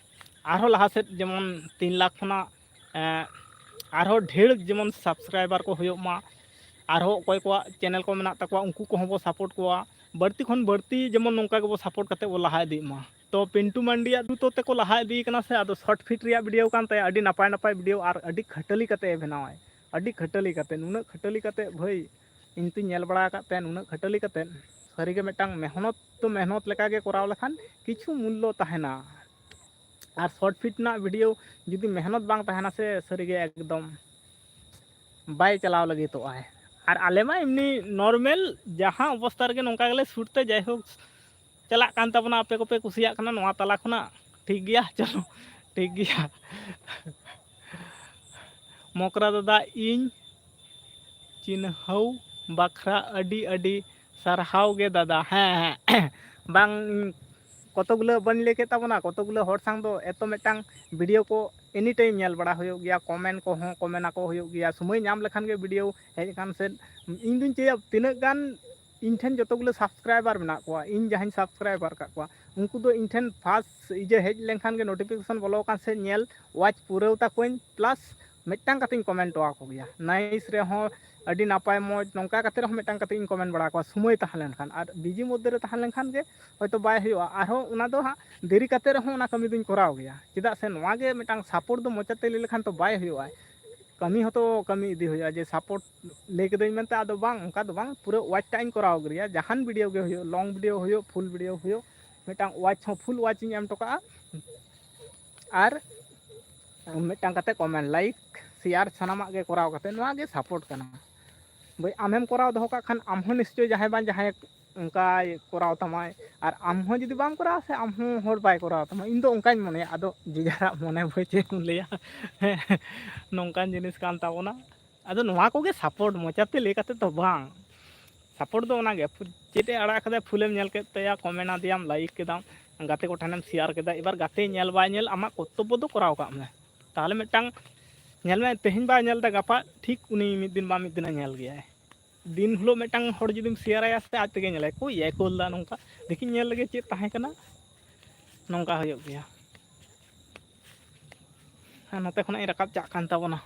ᱟᱨᱦᱚᱸ ᱞᱟᱦᱟ ᱥᱮᱫ ᱡᱮᱢᱚᱱ ᱛᱤᱱ ᱞᱟᱠᱷ ᱠᱷᱚᱱᱟᱜ, ᱮᱸ, ᱟᱨᱦᱚᱸ ᱰᱷᱮᱨ ᱡᱮᱢᱚᱱ ᱥᱟᱵᱥᱠᱨᱟᱭᱵᱟᱨ ᱠᱚ ᱦᱩᱭᱩᱜ ᱢᱟ, ᱟᱨᱦᱚᱸ ᱚᱠᱚᱭ ᱠᱚᱣᱟᱜ ᱪᱮᱱᱮᱞ ᱠᱚ ᱢᱮᱱᱟᱜ ᱛᱟᱠᱚᱣᱟ ᱩᱱᱠᱩ ᱠᱚᱦᱚᱸ ᱵᱚ ᱥᱟᱯᱳᱨᱴ ᱠᱚᱣᱟ, ᱵᱟᱹᱲᱛᱤ ᱠᱷᱚᱱ ᱵᱟᱹᱲᱛᱤ ᱡᱮᱢᱚᱱ ᱱᱚᱝᱠᱟ ᱜᱮᱵᱚ ᱥᱟᱯᱳᱨᱴ ᱠᱟᱛᱮ ᱵᱚ ᱞᱟᱦᱟ ᱤᱫᱤᱜ ᱢᱟ᱾ ᱛᱚ ᱯᱤᱱᱴᱩ ᱢᱟᱱᱰᱤᱭᱟᱜ ᱫᱨᱩᱛᱚ ᱛᱮᱠᱚ ᱞᱟᱦᱟ ᱤᱫᱤ ᱠᱟᱱᱟ ᱥᱮ, ᱟᱫᱚ ᱥᱚᱨᱴ ᱯᱷᱤᱴ ᱨᱮᱭᱟᱜ ᱵᱷᱤᱰᱤᱭᱳ ᱠᱟᱱ ᱛᱟᱭᱟ, ᱟᱹᱰᱤ ᱱᱟᱯᱟᱭ ᱱᱟᱯᱟᱭ ᱵᱷᱤᱰᱤᱭᱳ ᱟᱨ ᱟᱹᱰᱤ ᱠᱷᱟᱹᱴᱟᱹᱞᱤ ᱠᱟᱛᱮ ᱮ ᱵᱮᱱᱟᱣᱟᱭ, ᱟᱹᱰᱤ ᱠᱷᱟᱹᱴᱟᱹᱞᱤ ᱠᱟᱛᱮ, ᱱᱩᱱᱟᱹᱜ ᱠᱷᱟᱹᱴᱟᱹᱞᱤ ᱠᱟᱛᱮ ᱵᱷᱟᱹᱭ, ᱤᱧ ᱛᱩᱧ ᱧᱮᱞ ᱵᱟᱲᱟ ᱟᱠᱟᱫ ᱛᱟᱭᱟ ᱱᱩᱱᱟᱹᱜ ᱠᱷᱟᱹᱴᱟᱹᱞᱤ ᱠᱟᱛᱮ᱾ ᱥᱟᱹᱨᱤᱜᱮ ᱢᱤᱫᱴᱟᱝ ᱢᱮᱦᱱᱚᱛ ᱫᱚ ᱢᱮᱦᱱᱚᱛ ᱞᱮᱠᱟᱜᱮ ᱠᱚᱨᱟᱣ ᱞᱮᱠᱷᱟᱱ ᱠᱤᱪᱷᱩ ᱢᱩᱞᱞᱚ ᱛᱟᱦᱮᱱᱟ᱾ ᱟᱨ ᱥᱚᱨᱴ ᱯᱷᱤᱴ ᱨᱮᱱᱟᱜ ᱵᱷᱤᱰᱤᱭᱳ ᱡᱩᱫᱤ ᱢᱮᱦᱱᱚᱛ ᱵᱟᱝ ᱛᱟᱦᱮᱱᱟ ᱥᱮ, ᱥᱟᱹᱨᱤᱜᱮ ᱮᱠᱫᱚᱢ ᱵᱟᱭ ᱪᱟᱞᱟᱣ ᱞᱟᱹᱜᱤᱫᱚᱜᱼᱟᱭ᱾ ᱟᱨ ᱟᱞᱮ ᱢᱟ ᱮᱢᱱᱤ ᱱᱚᱨᱢᱮᱞ ᱡᱟᱦᱟᱸ ᱚᱵᱚᱥᱛᱟ ᱨᱮᱜᱮ ᱱᱚᱝᱠᱟ ᱜᱮᱞᱮ ᱥᱩᱴ ᱛᱮ, ᱡᱟᱭᱦᱳᱠ ᱪᱟᱞᱟᱜ ᱠᱟᱱ ᱛᱟᱵᱚᱱᱟ, ᱟᱯᱮ ᱠᱚᱯᱮ ᱠᱩᱥᱤᱭᱟᱜ ᱠᱟᱱᱟ ᱱᱚᱣᱟ ᱛᱟᱞᱟ ᱠᱷᱚᱱᱟᱜ᱾ ᱴᱷᱤᱠ ᱜᱮᱭᱟ, ᱪᱚᱞᱚ, ᱴᱷᱤᱠ ᱜᱮᱭᱟ᱾ ᱢᱚᱠᱨᱟ ᱫᱟᱫᱟ, ᱤᱧ ᱪᱤᱱᱦᱟᱹᱣ ᱵᱟᱠᱷᱨᱟ ᱟᱹᱰᱤ ᱟᱹᱰᱤ ᱥᱟᱨᱦᱟᱣ ᱜᱮ ᱫᱟᱫᱟ᱾ ᱦᱮᱸ, ᱦᱮᱸ᱾ ᱵᱟᱝ, ᱠᱚᱛᱚᱜᱩᱞᱟᱹ ᱵᱟᱹᱧ ᱞᱟᱹᱭ ᱠᱮᱫ ᱛᱟᱵᱚᱱᱟ, ᱠᱚᱛᱚᱜᱩᱞᱟᱹ ᱦᱚᱲ ᱥᱟᱝ ᱫᱚ ᱮᱛᱚ ᱢᱤᱫᱴᱟᱝ video ᱠᱚ any time ᱧᱮᱞ ᱵᱟᱲᱟ ᱦᱩᱭᱩᱜ ᱜᱮᱭᱟ, comment ᱠᱚᱦᱚᱸ comment ᱟᱠᱚ ᱦᱩᱭᱩᱜ ᱜᱮᱭᱟ᱾ ᱥᱚᱢᱚᱭ ᱧᱟᱢ ᱞᱮᱠᱷᱟᱱ ᱜᱮ video ᱦᱮᱡ ᱟᱠᱟᱱ ᱥᱮᱫ ᱤᱧ ᱫᱩᱧ ᱪᱟᱹᱭᱟ ᱛᱤᱱᱟᱹᱜ ᱜᱟᱱ ᱤᱧ ᱴᱷᱮᱱ ᱡᱚᱛᱚ ᱜᱩᱞᱟᱹ subscriber ᱢᱮᱱᱟᱜ ᱠᱚᱣᱟ, ᱤᱧ ᱡᱟᱦᱟᱸᱧ subscriber ᱟᱠᱟᱫ ᱠᱚᱣᱟ, ᱩᱱᱠᱩ ᱫᱚ ᱤᱧ ᱴᱷᱮᱱ first ᱤᱭᱟᱹ ᱦᱮᱡ ᱞᱮᱱᱠᱷᱟᱱ ᱜᱮ, notification ᱵᱚᱞᱚ ᱟᱠᱟᱱ ᱥᱮ ᱧᱮᱞ watch ᱯᱩᱨᱟᱹᱣ ᱛᱟᱠᱚᱣᱟᱹᱧ, plus ᱢᱤᱫᱴᱟᱝ ᱠᱟᱛᱮᱧ comment ᱟᱠᱚ ᱜᱮᱭᱟ᱾ Nice ᱨᱮᱦᱚᱸ ᱟᱹᱰᱤ ᱱᱟᱯᱟᱭ ᱢᱚᱡᱽ, ᱱᱚᱝᱠᱟ ᱠᱟᱛᱮ ᱨᱮᱦᱚᱸ ᱢᱤᱫᱴᱟᱝ ᱠᱟᱛᱮᱧ comment ᱵᱟᱲᱟ ᱟᱠᱚᱣᱟ, ᱥᱚᱢᱚᱭ ᱛᱟᱦᱮᱸ ᱞᱮᱱᱠᱷᱟᱱ᱾ ᱟᱨ busy ᱢᱚᱫᱽᱫᱷᱮ ᱨᱮ ᱛᱟᱦᱮᱸ ᱞᱮᱱᱠᱷᱟᱱ ᱜᱮ ᱦᱚᱭᱛᱳ ᱵᱟᱭ ᱦᱩᱭᱩᱜᱼᱟ᱾ ᱟᱨᱦᱚᱸ ᱚᱱᱟ ᱫᱚ ᱦᱟᱸᱜ ᱫᱮᱨᱤ ᱠᱟᱛᱮ ᱨᱮᱦᱚᱸ ᱚᱱᱟ ᱠᱟᱹᱢᱤ ᱫᱚᱧ ᱠᱚᱨᱟᱣ ᱜᱮᱭᱟ᱾ ᱪᱮᱫᱟᱜ ᱥᱮ ᱱᱚᱣᱟ ᱜᱮ ᱢᱤᱫᱴᱟᱝ support ᱫᱚ ᱢᱚᱪᱟᱛᱮ ᱞᱟᱹᱭ ᱞᱮᱠᱷᱟᱱ ᱛᱚ ᱵᱟᱭ ᱦᱩᱭᱩᱜᱼᱟ, ᱠᱟᱹᱢᱤ ᱦᱚᱸᱛᱚ ᱠᱟᱹᱢᱤ ᱤᱫᱤ ᱦᱩᱭᱩᱜᱼᱟ᱾ ᱡᱮ support ᱞᱟᱹᱭ ᱠᱮᱫᱟᱹᱧ ᱢᱮᱱᱛᱮ ᱟᱫᱚ ᱵᱟᱝ, ᱚᱱᱠᱟ ᱫᱚ ᱵᱟᱝ, ᱯᱩᱨᱟᱹ watch ᱴᱟᱜ ᱤᱧ ᱠᱚᱨᱟᱣ ᱜᱮᱭᱟ᱾ ᱡᱟᱦᱟᱱ video ᱜᱮ ᱦᱩᱭᱩᱜ, long video ᱦᱩᱭᱩᱜ, full video ᱦᱩᱭᱩᱜ, ᱢᱤᱫᱴᱟᱝ watch ᱦᱚᱸ full watch ᱤᱧ ᱮᱢ ᱦᱚᱴᱚ ᱠᱟᱜᱼᱟ᱾ ᱟᱨ ᱢᱤᱫᱴᱟᱝ ᱠᱟᱛᱮ comment, like, share ᱥᱟᱱᱟᱢᱟᱜ ᱜᱮ ᱠᱚᱨᱟᱣ ᱠᱟᱛᱮ ᱱᱚᱣᱟ ᱜᱮ support ᱠᱟᱱᱟ᱾ ᱵᱷᱟᱹᱭ, ᱟᱢᱮᱢ ᱠᱚᱨᱟᱣ ᱫᱚᱦᱚ ᱠᱟᱜ ᱠᱷᱟᱱ ᱟᱢ ᱦᱚᱸ ᱱᱤᱥᱪᱳᱭ ᱡᱟᱦᱟᱸᱭ ᱵᱟᱝ ᱡᱟᱦᱟᱸᱭ ᱚᱱᱠᱟᱭ ᱠᱚᱨᱟᱣ ᱛᱟᱢᱟᱭ, ᱟᱨ ᱟᱢ ᱦᱚᱸ ᱡᱩᱫᱤ ᱵᱟᱢ ᱠᱚᱨᱟᱣᱟ ᱥᱮ ᱟᱢ ᱦᱚᱸ ᱦᱚᱲ ᱵᱟᱭ ᱠᱚᱨᱟᱣ ᱛᱟᱢᱟ᱾ ᱤᱧ ᱫᱚ ᱚᱱᱠᱟᱧ ᱢᱚᱱᱮᱭᱟ, ᱟᱫᱚ ᱡᱮ ᱡᱟᱦᱟᱨᱟᱜ ᱢᱚᱱᱮ ᱵᱷᱟᱹᱭ ᱪᱮᱫ ᱮᱢ ᱞᱟᱹᱭᱟ᱾ ᱦᱮᱸ, ᱱᱚᱝᱠᱟᱱ ᱡᱤᱱᱤᱥ ᱠᱟᱱ ᱛᱟᱵᱚᱱᱟ᱾ ᱟᱫᱚ ᱱᱚᱣᱟ ᱠᱚᱜᱮ support, ᱢᱚᱪᱟᱛᱮ ᱞᱟᱹᱭ ᱠᱟᱛᱮ ᱫᱚ ᱵᱟᱝ᱾ Support ᱫᱚ ᱚᱱᱟᱜᱮ, ᱪᱮᱫ ᱮ ᱟᱲᱟᱜ ᱠᱟᱫᱟᱭ, ᱯᱷᱩᱞᱮᱢ ᱧᱮᱞ ᱠᱮᱫ ᱛᱟᱭᱟ, comment ᱟᱫᱮᱭᱟᱢ, like ᱠᱮᱫᱟᱢ, ᱜᱟᱛᱮ ᱠᱚ ᱴᱷᱮᱱᱮᱢ share ᱠᱮᱫᱟ᱾ ᱮᱵᱟᱨ ᱜᱟᱛᱮ ᱧᱮᱞ ᱵᱟᱭ ᱧᱮᱞ, ᱟᱢᱟᱜ ᱠᱚᱨᱛᱚᱵᱵᱚ ᱫᱚ ᱠᱚᱨᱟᱣ ᱠᱟᱜ ᱢᱮ᱾ ᱛᱟᱦᱚᱞᱮ ᱢᱤᱫᱴᱟᱝ ᱧᱮᱞ ᱢᱮ, ᱛᱮᱦᱮᱧ ᱵᱟᱭ ᱧᱮᱞ ᱮᱫᱟ, ᱜᱟᱯᱟ ᱴᱷᱤᱠ ᱩᱱᱤ ᱢᱤᱫ ᱫᱤᱱ ᱵᱟ ᱢᱤᱫ ᱫᱤᱱᱮ ᱧᱮᱞ ᱜᱮᱭᱟᱭ᱾ ᱫᱤᱱ ᱦᱤᱞᱳᱜ ᱢᱤᱫᱴᱟᱝ ᱦᱚᱲ ᱡᱩᱫᱤᱢ share ᱟᱭᱟ ᱥᱮ, ᱟᱡ ᱛᱮᱜᱮ ᱧᱮᱞᱟᱭ, ᱠᱚᱭ ᱭᱟᱭ ᱠᱳᱞ ᱫᱟ, ᱱᱚᱝᱠᱟ ᱫᱮᱠᱷᱤᱧ ᱧᱮᱞ ᱞᱮᱜᱮ ᱪᱮᱫ ᱛᱟᱦᱮᱸ ᱠᱟᱱᱟ, ᱱᱚᱝᱠᱟ ᱦᱩᱭᱩᱜ ᱜᱮᱭᱟ᱾ ᱦᱮᱸ, ᱱᱚᱛᱮ ᱠᱷᱚᱱᱟᱜ ᱤᱧ ᱨᱟᱠᱟᱵ ᱪᱟᱜ ᱠᱟᱱ ᱛᱟᱵᱚᱱᱟ,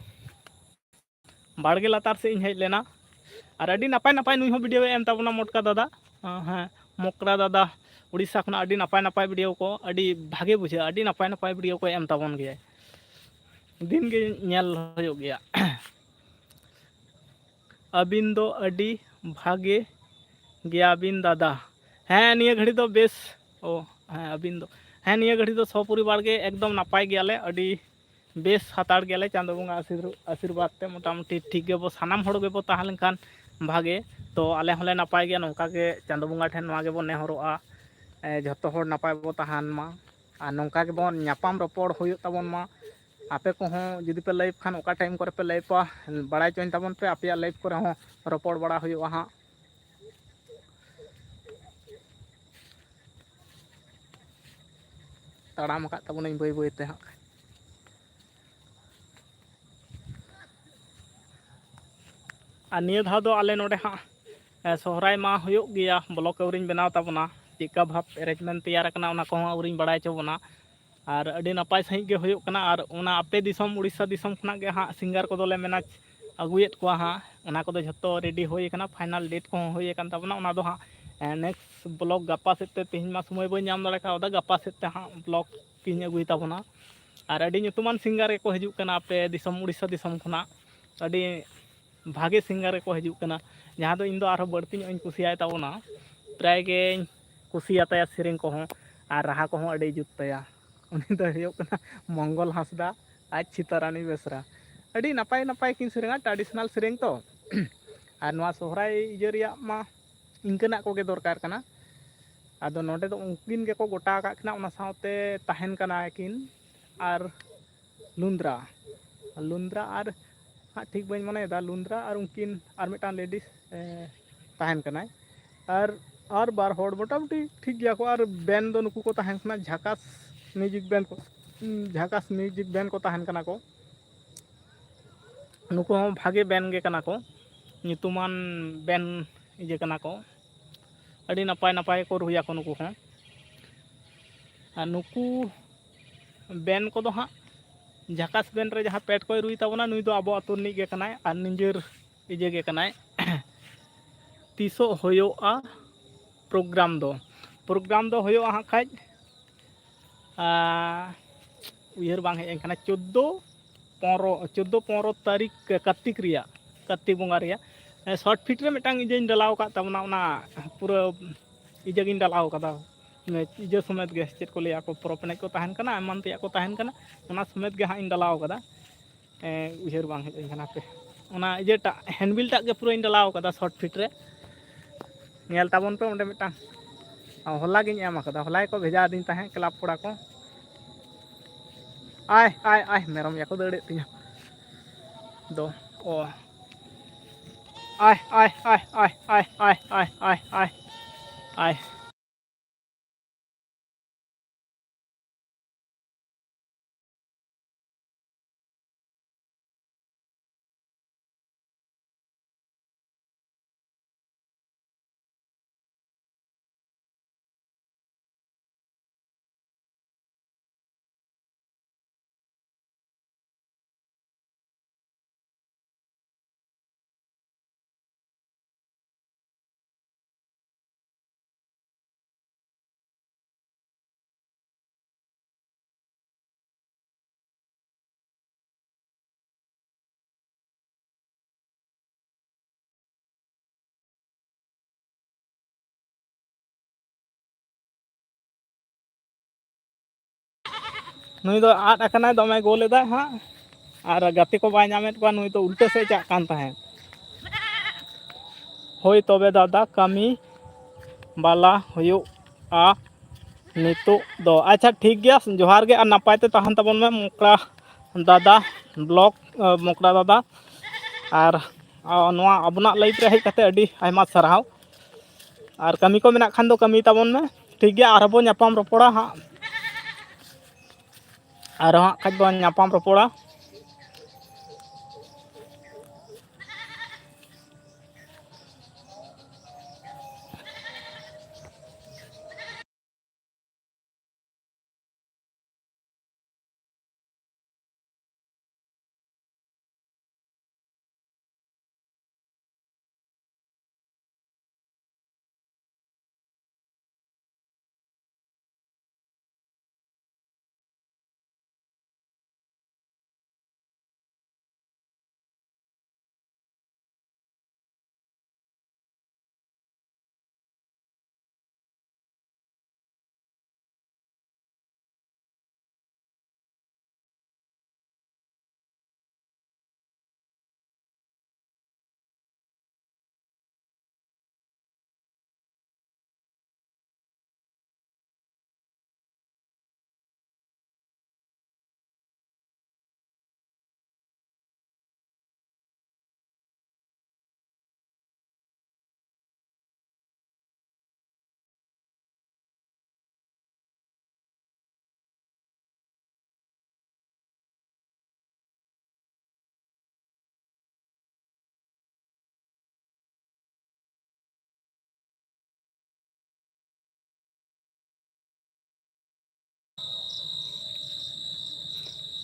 ᱵᱟᱲᱜᱮ ᱞᱟᱛᱟᱨ ᱥᱮᱫ ᱤᱧ ᱦᱮᱡ ᱞᱮᱱᱟ᱾ ᱟᱨ ᱟᱹᱰᱤ ᱱᱟᱯᱟᱭ ᱱᱟᱯᱟᱭ ᱱᱩᱭ ᱦᱚᱸ video ᱮ ᱮᱢ ᱛᱟᱵᱚᱱᱟ, ᱢᱚᱴᱠᱟ ᱫᱟᱫᱟ᱾ ᱦᱮᱸ, ᱢᱚᱠᱨᱟ ᱫᱟᱫᱟ, ᱩᱲᱤᱥᱥᱟ ᱠᱷᱚᱱᱟᱜ ᱟᱹᱰᱤ ᱱᱟᱯᱟᱭ ᱱᱟᱯᱟᱭ video ᱠᱚ, ᱟᱹᱰᱤ ᱵᱷᱟᱜᱮ ᱵᱩᱡᱷᱟᱹᱜᱼᱟ, ᱟᱹᱰᱤ ᱱᱟᱯᱟᱭ ᱱᱟᱯᱟᱭ video ᱠᱚᱭ ᱮᱢ ᱛᱟᱵᱚᱱ ᱜᱮᱭᱟᱭ, ᱫᱤᱱ ᱜᱮ ᱧᱮᱞ ᱦᱩᱭᱩᱜ ᱜᱮᱭᱟ᱾ ᱟᱹᱵᱤᱱ ᱫᱚ ᱟᱹᱰᱤ ᱵᱷᱟᱜᱮ ᱜᱮᱭᱟᱵᱤᱱ ᱫᱟᱫᱟ᱾ ᱦᱮᱸ, ᱱᱤᱭᱟᱹ ᱜᱷᱟᱹᱲᱤ ᱫᱚ ᱵᱮᱥ᱾ ᱚ, ᱦᱮᱸ, ᱟᱹᱵᱤᱱ ᱫᱚ, ᱦᱮᱸ, ᱱᱤᱭᱟᱹ ᱜᱷᱟᱹᱲᱤ ᱫᱚ ᱥᱚᱯᱚᱨᱤᱵᱟᱨ ᱜᱮ ᱮᱠᱫᱚᱢ ᱱᱟᱯᱟᱭ ᱜᱮᱭᱟᱞᱮ, ᱟᱹᱰᱤ ᱵᱮᱥ ᱦᱟᱛᱟᱲ ᱜᱮᱭᱟᱞᱮ ᱪᱟᱸᱫᱳ ᱵᱚᱸᱜᱟ ᱟᱥᱤᱨ-, ᱟᱥᱤᱨᱵᱟᱫᱽ ᱛᱮ᱾ ᱢᱚᱴᱟᱢᱩᱴᱤ ᱴᱷᱤᱠ ᱜᱮᱵᱚ, ᱥᱟᱱᱟᱢ ᱦᱚᱲ ᱜᱮᱵᱚ ᱛᱟᱦᱮᱸ ᱞᱮᱱᱠᱷᱟᱱ ᱵᱷᱟᱜᱮ᱾ ᱛᱚ ᱟᱞᱮ ᱦᱚᱸᱞᱮ ᱱᱟᱯᱟᱭ ᱜᱮᱭᱟ, ᱱᱚᱝᱠᱟ ᱜᱮ ᱪᱟᱸᱫᱳ ᱵᱚᱸᱜᱟ ᱴᱷᱮᱱ ᱱᱚᱣᱟ ᱜᱮᱵᱚ ᱱᱮᱦᱚᱨᱚᱜᱼᱟ, ᱮ, ᱡᱷᱚᱛᱚ ᱦᱚᱲ ᱱᱟᱯᱟᱭ ᱵᱚ ᱛᱟᱦᱮᱱ ᱢᱟ᱾ ᱟᱨ ᱱᱚᱝᱠᱟ ᱜᱮᱵᱚᱱ ᱧᱟᱯᱟᱢ ᱨᱚᱯᱚᱲ ᱦᱩᱭᱩᱜ ᱛᱟᱵᱚᱱ ᱢᱟ᱾ ᱟᱯᱮ ᱠᱚᱦᱚᱸ ᱡᱩᱫᱤ ᱯᱮ ᱞᱟᱭᱤᱵᱷ ᱠᱷᱟᱱ, ᱚᱠᱟ ᱴᱟᱭᱤᱢ ᱠᱚᱨᱮ ᱯᱮ ᱞᱟᱭᱤᱵᱷᱟ, ᱵᱟᱲᱟᱭ ᱦᱚᱪᱚᱧ ᱛᱟᱵᱚᱱ ᱯᱮ᱾ ᱟᱯᱮᱭᱟᱜ ᱞᱟᱭᱤᱵᱷ ᱠᱚᱨᱮ ᱦᱚᱸ ᱨᱚᱯᱚᱲ ᱵᱟᱲᱟ ᱦᱩᱭᱩᱜᱼᱟ ᱦᱟᱸᱜ᱾ ᱛᱟᱲᱟᱢ ᱟᱠᱟᱫ ᱛᱟᱵᱚᱱᱟᱹᱧ ᱵᱟᱹᱭ ᱵᱟᱹᱭ ᱛᱮ ᱦᱟᱸᱜ᱾ ᱟᱨ ᱱᱤᱭᱟᱹ ᱫᱷᱟᱣ ᱫᱚ ᱟᱞᱮ ᱱᱚᱰᱮ ᱦᱟᱸᱜ, ᱮ, ᱥᱚᱦᱨᱟᱭ ᱢᱟ ᱦᱩᱭᱩᱜ ᱜᱮᱭᱟ, ᱵᱞᱚᱠ ᱟᱹᱣᱨᱤᱧ ᱵᱮᱱᱟᱣ ᱛᱟᱵᱚᱱᱟ, ᱪᱮᱫᱠᱟ ᱵᱷᱟᱵᱽ ᱮᱨᱮᱧᱡᱽᱢᱮᱱᱴ ᱛᱮᱭᱟᱨ ᱟᱠᱟᱱᱟ ᱚᱱᱟ ᱠᱚᱦᱚᱸ ᱟᱹᱣᱨᱤᱧ ᱵᱟᱲᱟᱭ ᱦᱚᱪᱚ ᱵᱚᱱᱟ᱾ ᱟᱨ ᱟᱹᱰᱤ ᱱᱟᱯᱟᱭ ᱥᱟᱺᱦᱤᱡ ᱜᱮ ᱦᱩᱭᱩᱜ ᱠᱟᱱᱟ᱾ ᱟᱨ ᱚᱱᱟ ᱟᱯᱮ ᱫᱤᱥᱚᱢ ᱩᱲᱤᱥᱥᱟ ᱫᱤᱥᱚᱢ ᱠᱷᱚᱱᱟᱜ ᱜᱮ ᱦᱟᱸᱜ ᱥᱤᱝᱜᱟᱨ ᱠᱚᱫᱚᱞᱮ ᱢᱮᱱᱟ ᱟᱹᱜᱩᱭᱮᱫ ᱠᱚᱣᱟ ᱦᱟᱸᱜ᱾ ᱚᱱᱟ ᱠᱚᱫᱚ ᱡᱷᱚᱛᱚ ᱨᱮᱰᱤ ᱦᱩᱭ ᱟᱠᱟᱱᱟ, ᱯᱷᱟᱭᱱᱟᱞ ᱰᱮᱴ ᱠᱚᱦᱚᱸ ᱦᱩᱭ ᱟᱠᱟᱱ ᱛᱟᱵᱚᱱᱟ᱾ ᱚᱱᱟ ᱫᱚ ᱦᱟᱸᱜ, ᱮ, ᱱᱮᱠᱥᱴ ᱵᱞᱚᱠ ᱜᱟᱯᱟ ᱥᱮᱫ ᱛᱮ, ᱛᱮᱦᱮᱧ ᱢᱟ ᱥᱚᱢᱚᱭ ᱵᱟᱹᱧ ᱧᱟᱢ ᱫᱟᱲᱮ ᱠᱟᱣᱫᱟ, ᱜᱟᱯᱟ ᱥᱮᱫ ᱛᱮ ᱦᱟᱸᱜ ᱵᱞᱚᱠ ᱤᱧ ᱟᱹᱜᱩᱭ ᱛᱟᱵᱚᱱᱟ᱾ ᱟᱨ ᱟᱹᱰᱤ ᱧᱩᱛᱩᱢᱟᱱ ᱥᱤᱝᱜᱟᱨ ᱜᱮᱠᱚ ᱦᱤᱡᱩᱜ ᱠᱟᱱᱟ ᱟᱯᱮ ᱫᱤᱥᱚᱢ ᱩᱲᱤᱥᱥᱟ ᱫᱤᱥᱚᱢ ᱠᱷᱚᱱᱟᱜ᱾ ᱟᱹᱰᱤ ᱵᱷᱟᱜᱮ ᱥᱤᱝᱜᱟᱨ ᱜᱮᱠᱚ ᱦᱤᱡᱩᱜ ᱠᱟᱱᱟ, ᱡᱟᱦᱟᱸ ᱫᱚ ᱤᱧ ᱫᱚ ᱟᱨᱦᱚᱸ ᱵᱟᱹᱲᱛᱤ ᱧᱚᱜ ᱤᱧ ᱠᱩᱥᱤᱭᱟᱭ ᱛᱟᱵᱚᱱᱟ᱾ ᱯᱨᱟᱭ ᱜᱮᱧ ᱠᱩᱥᱤᱭᱟᱛᱟᱭᱟ ᱥᱮᱨᱮᱧ ᱠᱚᱦᱚᱸ, ᱟᱨ ᱨᱟᱦᱟ ᱠᱚᱦᱚᱸ ᱟᱹᱰᱤ ᱡᱩᱛ ᱛᱟᱭᱟ᱾ ᱩᱱᱤ ᱫᱚᱭ ᱦᱩᱭᱩᱜ ᱠᱟᱱᱟ ᱢᱚᱝᱜᱚᱞ ᱦᱟᱸᱥᱫᱟ ᱟᱨ ᱪᱷᱤᱛᱟᱨᱟᱱᱤ ᱵᱮᱥᱨᱟ᱾ ᱟᱹᱰᱤ ᱱᱟᱯᱟᱭ ᱱᱟᱯᱟᱭ ᱠᱤᱱ ᱥᱮᱨᱮᱧᱟ, ᱴᱨᱟᱰᱤᱥᱚᱱᱟᱞ ᱥᱮᱨᱮᱧ ᱛᱚ᱾ ᱟᱨ ᱱᱚᱣᱟ ᱥᱚᱦᱨᱟᱭ ᱤᱭᱟᱹ ᱨᱮᱭᱟᱜ ᱢᱟ ᱤᱱᱠᱟᱹᱱᱟᱜ ᱠᱚᱜᱮ ᱫᱚᱨᱠᱟᱨ ᱠᱟᱱᱟ᱾ ᱟᱫᱚ ᱱᱚᱰᱮ ᱫᱚ ᱩᱱᱠᱤᱱ ᱜᱮᱠᱚ ᱜᱚᱴᱟ ᱟᱠᱟᱫ ᱠᱤᱱᱟ, ᱚᱱᱟ ᱥᱟᱶᱛᱮ ᱛᱟᱦᱮᱱ ᱠᱟᱱᱟ ᱠᱤᱱ ᱟᱨ ᱞᱩᱱᱫᱽᱨᱟ, ᱞᱩᱱᱫᱽᱨᱟ ᱟᱨ ᱦᱟᱸᱜ ᱴᱷᱤᱠ ᱵᱟᱹᱧ ᱢᱚᱱᱮᱭᱮᱫᱟ, ᱞᱩᱱᱫᱽᱨᱟ ᱟᱨ ᱩᱱᱠᱤᱱ ᱟᱨ ᱢᱤᱫᱴᱟᱝ ᱞᱮᱰᱤᱥ ᱛᱟᱦᱮᱱ ᱠᱟᱱᱟᱭ᱾ ᱟᱨ, ᱟᱨ ᱵᱟᱨ ᱦᱚᱲ ᱢᱚᱴᱟᱢᱩᱴᱤ ᱴᱷᱤᱠ ᱜᱮᱭᱟ ᱠᱚ᱾ ᱟᱨ ᱵᱮᱱᱰ ᱫᱚ ᱱᱩᱠᱩ ᱠᱚ ᱛᱟᱦᱮᱱ ᱠᱟᱱᱟ, ᱡᱷᱟᱠᱟᱥ ᱢᱤᱣᱡᱤᱠ ᱵᱮᱱᱰ ᱠᱚ, ᱡᱷᱟᱠᱟᱥ ᱢᱤᱣᱡᱤᱠ ᱵᱮᱱᱰ ᱠᱚ ᱛᱟᱦᱮᱱ ᱠᱟᱱᱟ ᱠᱚ᱾ ᱱᱩᱠᱩ ᱦᱚᱸ ᱵᱷᱟᱜᱮ ᱵᱮᱱᱰ ᱜᱮ ᱠᱟᱱᱟ ᱠᱚ, ᱧᱩᱛᱩᱢᱟᱱ ᱵᱮᱱᱰ ᱤᱭᱟᱹ ᱠᱟᱱᱟ ᱠᱚ᱾ ᱟᱹᱰᱤ ᱱᱟᱯᱟᱭ ᱱᱟᱯᱟᱭ ᱠᱚ ᱨᱩᱭᱟᱠᱚ ᱱᱩᱠᱩ ᱦᱚᱸ᱾ ᱟᱨ ᱱᱩᱠᱩ ᱵᱮᱱᱰ ᱠᱚᱫᱚ ᱦᱟᱸᱜ, ᱡᱷᱟᱠᱟᱥ ᱵᱮᱱᱰ ᱨᱮ ᱡᱟᱦᱟᱸ ᱯᱮᱴ ᱠᱚᱭ ᱨᱩᱭ ᱛᱟᱵᱚᱱᱟ, ᱱᱩᱭ ᱫᱚ ᱟᱵᱚ ᱟᱹᱛᱩ ᱨᱤᱱᱤᱡ ᱜᱮ ᱠᱟᱱᱟᱭ ᱟᱨ ᱱᱤᱡᱮᱨ ᱤᱭᱟᱹ ᱜᱮ ᱠᱟᱱᱟᱭ᱾ ᱛᱤᱥᱚᱜ ᱦᱩᱭᱩᱜᱼᱟ ᱯᱨᱳᱜᱨᱟᱢ ᱫᱚ? ᱯᱨᱳᱜᱨᱟᱢ ᱫᱚ ᱦᱩᱭᱩᱜᱼᱟ ᱦᱟᱸᱜ ᱠᱷᱟᱡ, ᱟᱨ ᱩᱭᱦᱟᱹᱨ ᱵᱟᱝ ᱦᱮᱡ ᱟᱹᱧ ᱠᱟᱱᱟ, ᱪᱳᱫᱽᱫᱳ ᱯᱚᱱᱨᱚ, ᱪᱳᱫᱽᱫᱳ ᱯᱚᱱᱨᱚ ᱛᱟᱹᱨᱤᱠᱷ ᱠᱟᱨᱛᱤᱠ ᱨᱮᱭᱟᱜ, ᱠᱟᱨᱛᱤᱠ ᱵᱚᱸᱜᱟ ᱨᱮᱭᱟᱜ᱾ ᱮ, ᱥᱚᱨᱴ ᱯᱷᱤᱴ ᱨᱮ ᱢᱤᱫᱴᱟᱝ ᱤᱭᱟᱹᱧ ᱰᱟᱞᱟᱣ ᱟᱠᱟᱫ ᱛᱟᱵᱚᱱᱟ, ᱚᱱᱟ ᱯᱩᱨᱟᱹ ᱤᱭᱟᱹ ᱜᱤᱧ ᱰᱟᱞᱟᱣ ᱟᱠᱟᱫᱟ, ᱤᱭᱟᱹ ᱥᱚᱢᱮᱛ ᱜᱮ, ᱪᱮᱫ ᱠᱚ ᱞᱟᱹᱭᱟ, ᱟᱠᱚ ᱯᱚᱨᱚᱵᱽ ᱮᱱᱮᱡ ᱠᱚ ᱛᱟᱦᱮᱱ ᱠᱟᱱᱟ, ᱮᱢᱟᱱ ᱛᱮᱭᱟᱜ ᱠᱚ ᱛᱟᱦᱮᱱ ᱠᱟᱱᱟ, ᱚᱱᱟ ᱥᱚᱢᱮᱛ ᱜᱮ ᱦᱟᱸᱜ ᱤᱧ ᱰᱟᱞᱟᱣ ᱟᱠᱟᱫᱟ᱾ ᱮ, ᱩᱭᱦᱟᱹᱨ ᱵᱟᱝ ᱦᱮᱡ ᱟᱹᱧ ᱠᱟᱱᱟ ᱦᱟᱯᱮ᱾ ᱚᱱᱟ ᱤᱭᱟᱹᱴᱟᱜ, ᱦᱮᱱᱰᱵᱤᱞ ᱴᱟᱜ ᱜᱮ ᱯᱩᱨᱟᱹᱧ ᱰᱟᱞᱟᱣ ᱟᱠᱟᱫᱟ ᱥᱚᱨᱴ ᱯᱷᱤᱴ ᱨᱮ᱾ ᱧᱮᱞ ᱛᱟᱵᱚᱱ ᱯᱮ ᱚᱸᱰᱮ ᱢᱤᱫᱴᱟᱝ, ᱦᱚᱞᱟ ᱜᱤᱧ ᱮᱢ ᱟᱠᱟᱫᱟ, ᱦᱚᱞᱟ ᱜᱮᱠᱚ ᱵᱷᱮᱡᱟ ᱟᱹᱫᱤᱧ ᱛᱟᱦᱮᱸᱫ ᱠᱞᱟᱵᱽ ᱠᱚᱲᱟ ᱠᱚ᱾ ᱟᱭ, ᱟᱭ, ᱟᱭ, ᱢᱮᱨᱚᱢ ᱭᱟᱠᱚ ᱫᱟᱹᱲᱮᱫ ᱛᱤᱧᱟᱹ᱾ ᱫᱚ, ᱚ᱾ ᱟᱭ, ᱟᱭ, ᱟᱭ, ᱟᱭ᱾ ᱱᱩᱭ ᱫᱚ ᱟᱫ ᱟᱠᱟᱱᱟᱭ, ᱫᱚᱢᱮ ᱜᱳᱞ ᱮᱫᱟᱭ ᱦᱟᱸᱜ, ᱟᱨ ᱜᱟᱛᱮ ᱠᱚ ᱵᱟᱭ ᱧᱟᱢᱮᱫ ᱠᱚᱣᱟ, ᱱᱩᱭ ᱫᱚ ᱩᱞᱴᱟᱹ ᱥᱮᱫ ᱪᱟᱜ ᱠᱟᱱ ᱛᱟᱦᱮᱸᱫ᱾ ᱦᱳᱭ ᱛᱚᱵᱮ ᱫᱟᱫᱟ, ᱠᱟᱹᱢᱤ ᱵᱟᱞᱟ ᱦᱩᱭᱩᱜᱼᱟ ᱱᱤᱛᱚᱜ ᱫᱚ᱾ ᱟᱪᱪᱷᱟ, ᱴᱷᱤᱠ ᱜᱮᱭᱟ, ᱡᱚᱦᱟᱨ ᱜᱮ ᱟᱨ ᱱᱟᱯᱟᱭ ᱛᱮ ᱛᱟᱦᱮᱱ ᱛᱟᱵᱚᱱ ᱢᱮ ᱢᱚᱠᱲᱟ ᱫᱟᱫᱟ ᱵᱞᱚᱜ, ᱟᱸ, ᱢᱚᱠᱲᱟ ᱫᱟᱫᱟ᱾ ᱟᱨ, ᱟᱸ, ᱱᱚᱣᱟ ᱟᱵᱚᱱᱟᱜ ᱞᱟᱭᱤᱵᱷ ᱨᱮ ᱦᱮᱡ ᱠᱟᱛᱮ ᱟᱹᱰᱤ ᱟᱭᱢᱟ ᱥᱟᱨᱦᱟᱣ᱾ ᱟᱨ ᱠᱟᱹᱢᱤ ᱠᱚ ᱢᱮᱱᱟᱜ ᱠᱷᱟᱱ ᱫᱚ ᱠᱟᱹᱢᱤ ᱛᱟᱵᱚᱱ ᱢᱮ᱾ ᱴᱷᱤᱠ ᱜᱮᱭᱟ, ᱟᱨᱦᱚᱸ ᱵᱚᱱ ᱧᱟᱯᱟᱢ ᱨᱚᱯᱚᱲᱟ ᱦᱟᱸᱜ᱾ ᱟᱨᱦᱚᱸ ᱦᱟᱸᱜ ᱠᱷᱟᱡ ᱵᱚᱱ ᱧᱟᱯᱟᱢ ᱨᱚᱯᱚᱲᱟ᱾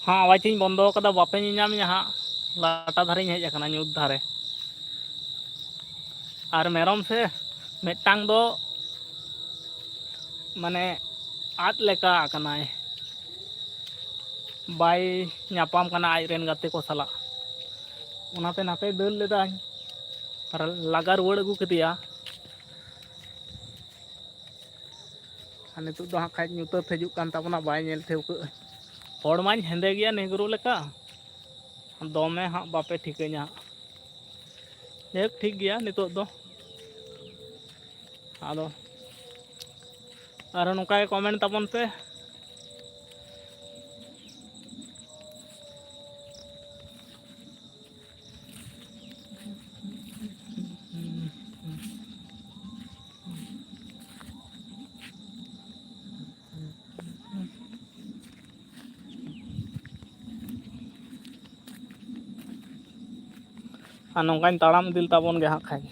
ᱦᱮᱸ, ᱟᱣᱟᱡᱽ ᱤᱧ ᱵᱚᱱᱫᱚ ᱟᱠᱟᱫᱟ, ᱵᱟᱯᱮ ᱧᱮᱧᱟᱢᱤᱧᱟ ᱦᱟᱸᱜ᱾ ᱞᱟᱴᱟ ᱫᱷᱟᱨᱮᱧ ᱦᱮᱡ ᱟᱠᱟᱱᱟ, ᱧᱩᱛ ᱫᱷᱟᱨᱮ᱾ ᱟᱨ ᱢᱮᱨᱚᱢ ᱥᱮ ᱢᱤᱫᱴᱟᱝ ᱫᱚ ᱢᱟᱱᱮ ᱟᱫ ᱞᱮᱠᱟ ᱟᱠᱟᱱᱟᱭ, ᱵᱟᱭ ᱧᱟᱯᱟᱢ ᱠᱟᱱᱟ ᱟᱡ ᱨᱮᱱ ᱜᱟᱛᱮ ᱠᱚ ᱥᱟᱞᱟᱜ᱾ ᱚᱱᱟᱛᱮ ᱱᱟᱛᱮᱭ ᱫᱟᱹᱲ ᱞᱮᱫᱟᱭ ᱟᱨ ᱞᱟᱜᱟ ᱨᱩᱣᱟᱹᱲ ᱟᱹᱜᱩ ᱠᱮᱫᱮᱭᱟ᱾ ᱟᱨ ᱱᱤᱛᱚᱜ ᱫᱚ ᱦᱟᱸᱜ ᱠᱷᱟᱡ ᱧᱩᱛᱟᱹᱛ ᱦᱤᱡᱩᱜ ᱠᱟᱱ ᱛᱟᱵᱚᱱᱟ, ᱵᱟᱭ ᱧᱮᱞ ᱴᱷᱟᱹᱣᱠᱟᱹᱜᱼᱟ᱾ ᱦᱚᱲ ᱢᱟᱧ ᱦᱮᱸᱫᱮ ᱜᱮᱭᱟ ᱱᱮᱜᱽᱨᱳ ᱞᱮᱠᱟ, ᱫᱚᱢᱮ ᱦᱟᱸᱜ ᱵᱟᱯᱮ ᱴᱷᱤᱠᱟᱹᱧᱟ ᱦᱟᱸᱜ᱾ ᱡᱟᱭᱦᱳᱠ, ᱴᱷᱤᱠ ᱜᱮᱭᱟ ᱱᱤᱛᱚᱜ ᱫᱚ᱾ ᱟᱫᱚ ᱟᱨᱦᱚᱸ ᱱᱚᱝᱠᱟ ᱜᱮ ᱠᱚᱢᱮᱱᱴ ᱛᱟᱵᱚᱱ ᱯᱮ᱾ ᱟᱨ ᱱᱚᱝᱠᱟᱧ ᱛᱟᱲᱟᱢ ᱤᱫᱤ ᱛᱟᱵᱚᱱ ᱜᱮ ᱦᱟᱸᱜ ᱠᱷᱟᱡ᱾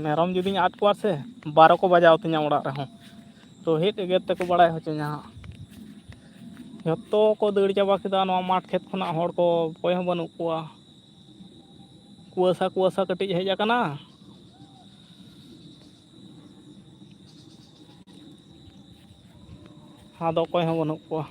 ᱢᱮᱨᱚᱢ ᱡᱩᱫᱤᱧ ᱟᱫ ᱠᱚᱣᱟ ᱥᱮ, ᱵᱟᱨᱚ ᱠᱚ ᱵᱟᱡᱟᱣ ᱛᱤᱧᱟ ᱚᱲᱟᱜ ᱨᱮᱦᱚᱸ᱾ ᱨᱳᱦᱮᱫ ᱮᱜᱮᱨ ᱛᱮᱠᱚ ᱵᱟᱲᱟᱭ ᱦᱚᱪᱚᱧᱟ ᱦᱟᱸᱜ᱾ ᱡᱷᱚᱛᱚ ᱠᱚ ᱫᱟᱹᱲ ᱪᱟᱵᱟ ᱠᱮᱫᱟ ᱱᱚᱣᱟ ᱢᱟᱴᱷ ᱠᱷᱮᱛ ᱠᱷᱚᱱᱟᱜ, ᱦᱚᱲ ᱠᱚ ᱚᱠᱚᱭ ᱦᱚᱸ ᱵᱟᱹᱱᱩᱜ ᱠᱚᱣᱟ᱾ ᱠᱩᱣᱟᱹᱥᱟ ᱠᱩᱣᱟᱹᱥᱟ ᱠᱟᱹᱴᱤᱡ ᱦᱮᱡ ᱟᱠᱟᱱᱟ᱾ ᱟᱫᱚ ᱚᱠᱚᱭ ᱦᱚᱸ ᱵᱟᱹᱱᱩᱜ ᱠᱚᱣᱟ᱾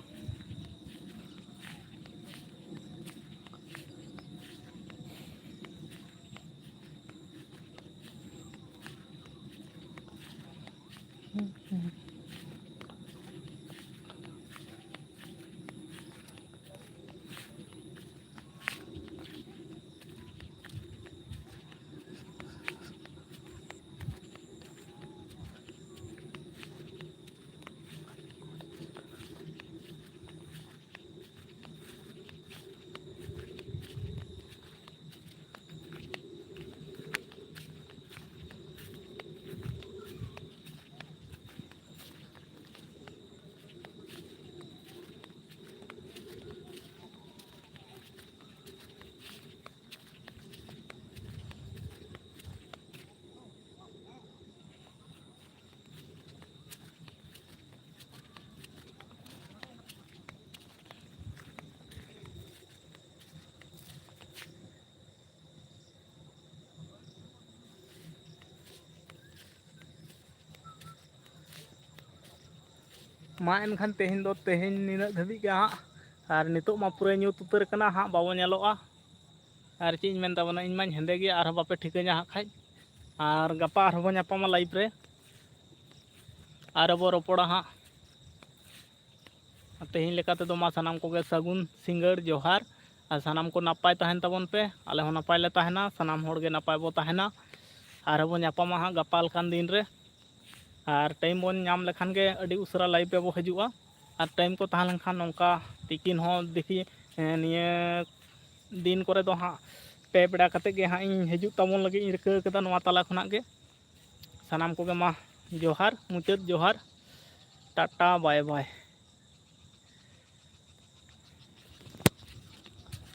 ᱢᱟ ᱮᱱᱠᱷᱟᱱ ᱛᱮᱦᱮᱧ ᱫᱚ, ᱛᱮᱦᱮᱧ ᱱᱤᱱᱟᱹᱜ ᱫᱷᱟᱹᱵᱤᱡ ᱜᱮ ᱦᱟᱸᱜ᱾ ᱟᱨ ᱱᱤᱛᱚᱜ ᱢᱟ ᱯᱩᱨᱟᱹ ᱧᱩᱛ ᱩᱛᱟᱹᱨ ᱠᱟᱱᱟ ᱦᱟᱸᱜ, ᱵᱟᱵᱚ ᱧᱮᱞᱚᱜᱼᱟ᱾ ᱟᱨ ᱪᱮᱫ ᱤᱧ ᱢᱮᱱ ᱛᱟᱵᱚᱱᱟ, ᱤᱧ ᱢᱟᱧ ᱦᱮᱸᱫᱮ ᱜᱮᱭᱟ, ᱟᱨᱦᱚᱸ ᱵᱟᱯᱮ ᱴᱷᱤᱠᱟᱹᱧᱟ ᱦᱟᱸᱜ ᱠᱷᱟᱡ᱾ ᱟᱨ ᱜᱟᱯᱟ ᱟᱨᱦᱚᱸ ᱵᱚ ᱧᱟᱯᱟᱢᱟ live ᱨᱮ, ᱟᱨ ᱵᱚ ᱨᱚᱯᱚᱲᱟ ᱦᱟᱸᱜ᱾ ᱛᱮᱦᱮᱧ ᱞᱮᱠᱟ ᱛᱮᱫᱚ ᱢᱟ ᱥᱟᱱᱟᱢ ᱠᱚᱜᱮ ᱥᱟᱹᱜᱩᱱ ᱥᱤᱸᱜᱟᱹᱲ, ᱡᱚᱦᱟᱨ᱾ ᱟᱨ ᱥᱟᱱᱟᱢ ᱠᱚ ᱱᱟᱯᱟᱭ ᱛᱟᱦᱮᱱ ᱛᱟᱵᱚᱱ ᱯᱮ, ᱟᱞᱮ ᱦᱚᱸ ᱱᱟᱯᱟᱭ ᱞᱮ ᱛᱟᱦᱮᱱᱟ, ᱥᱟᱱᱟᱢ ᱦᱚᱲ ᱜᱮ ᱱᱟᱯᱟᱭ ᱵᱚ ᱛᱟᱦᱮᱱᱟ᱾ ᱟᱨᱦᱚᱸ ᱵᱚ ᱧᱟᱯᱟᱢᱟ ᱦᱟᱸᱜ ᱜᱟᱯᱟ ᱞᱮᱠᱟᱱ ᱫᱤᱱ ᱨᱮ᱾ ᱟᱨ time ᱵᱚᱱ ᱧᱟᱢ ᱞᱮᱠᱷᱟᱱ ᱜᱮ ᱟᱹᱰᱤ ᱩᱥᱟᱹᱨᱟ live ᱨᱮᱵᱚ ᱦᱤᱡᱩᱜᱼᱟ᱾ ᱟᱨ time ᱠᱚ ᱛᱟᱦᱮᱸ ᱞᱮᱱᱠᱷᱟᱱ ᱱᱚᱝᱠᱟ ᱛᱤᱠᱤᱱ ᱦᱚᱸ ᱫᱮᱠᱷᱤ, ᱮᱸ, ᱱᱤᱭᱟᱹ ᱫᱤᱱ ᱠᱚᱨᱮ ᱫᱚ ᱦᱟᱸᱜ ᱯᱮ ᱵᱮᱲᱟ ᱠᱟᱛᱮᱫ ᱜᱮ ᱦᱟᱸᱜ ᱤᱧ ᱦᱤᱡᱩᱜ ᱛᱟᱵᱚᱱ ᱞᱟᱹᱜᱤᱫ ᱤᱧ ᱨᱤᱠᱟᱹ ᱠᱟᱫᱟ ᱱᱚᱣᱟ ᱛᱟᱞᱟ ᱠᱷᱚᱱᱟᱜ ᱜᱮ᱾ ᱥᱟᱱᱟᱢ ᱠᱚᱜᱮ ᱢᱟ ᱡᱚᱦᱟᱨ, ᱢᱩᱪᱟᱹᱫ ᱡᱚᱦᱟᱨ, ᱴᱟᱴᱟ, bye bye᱾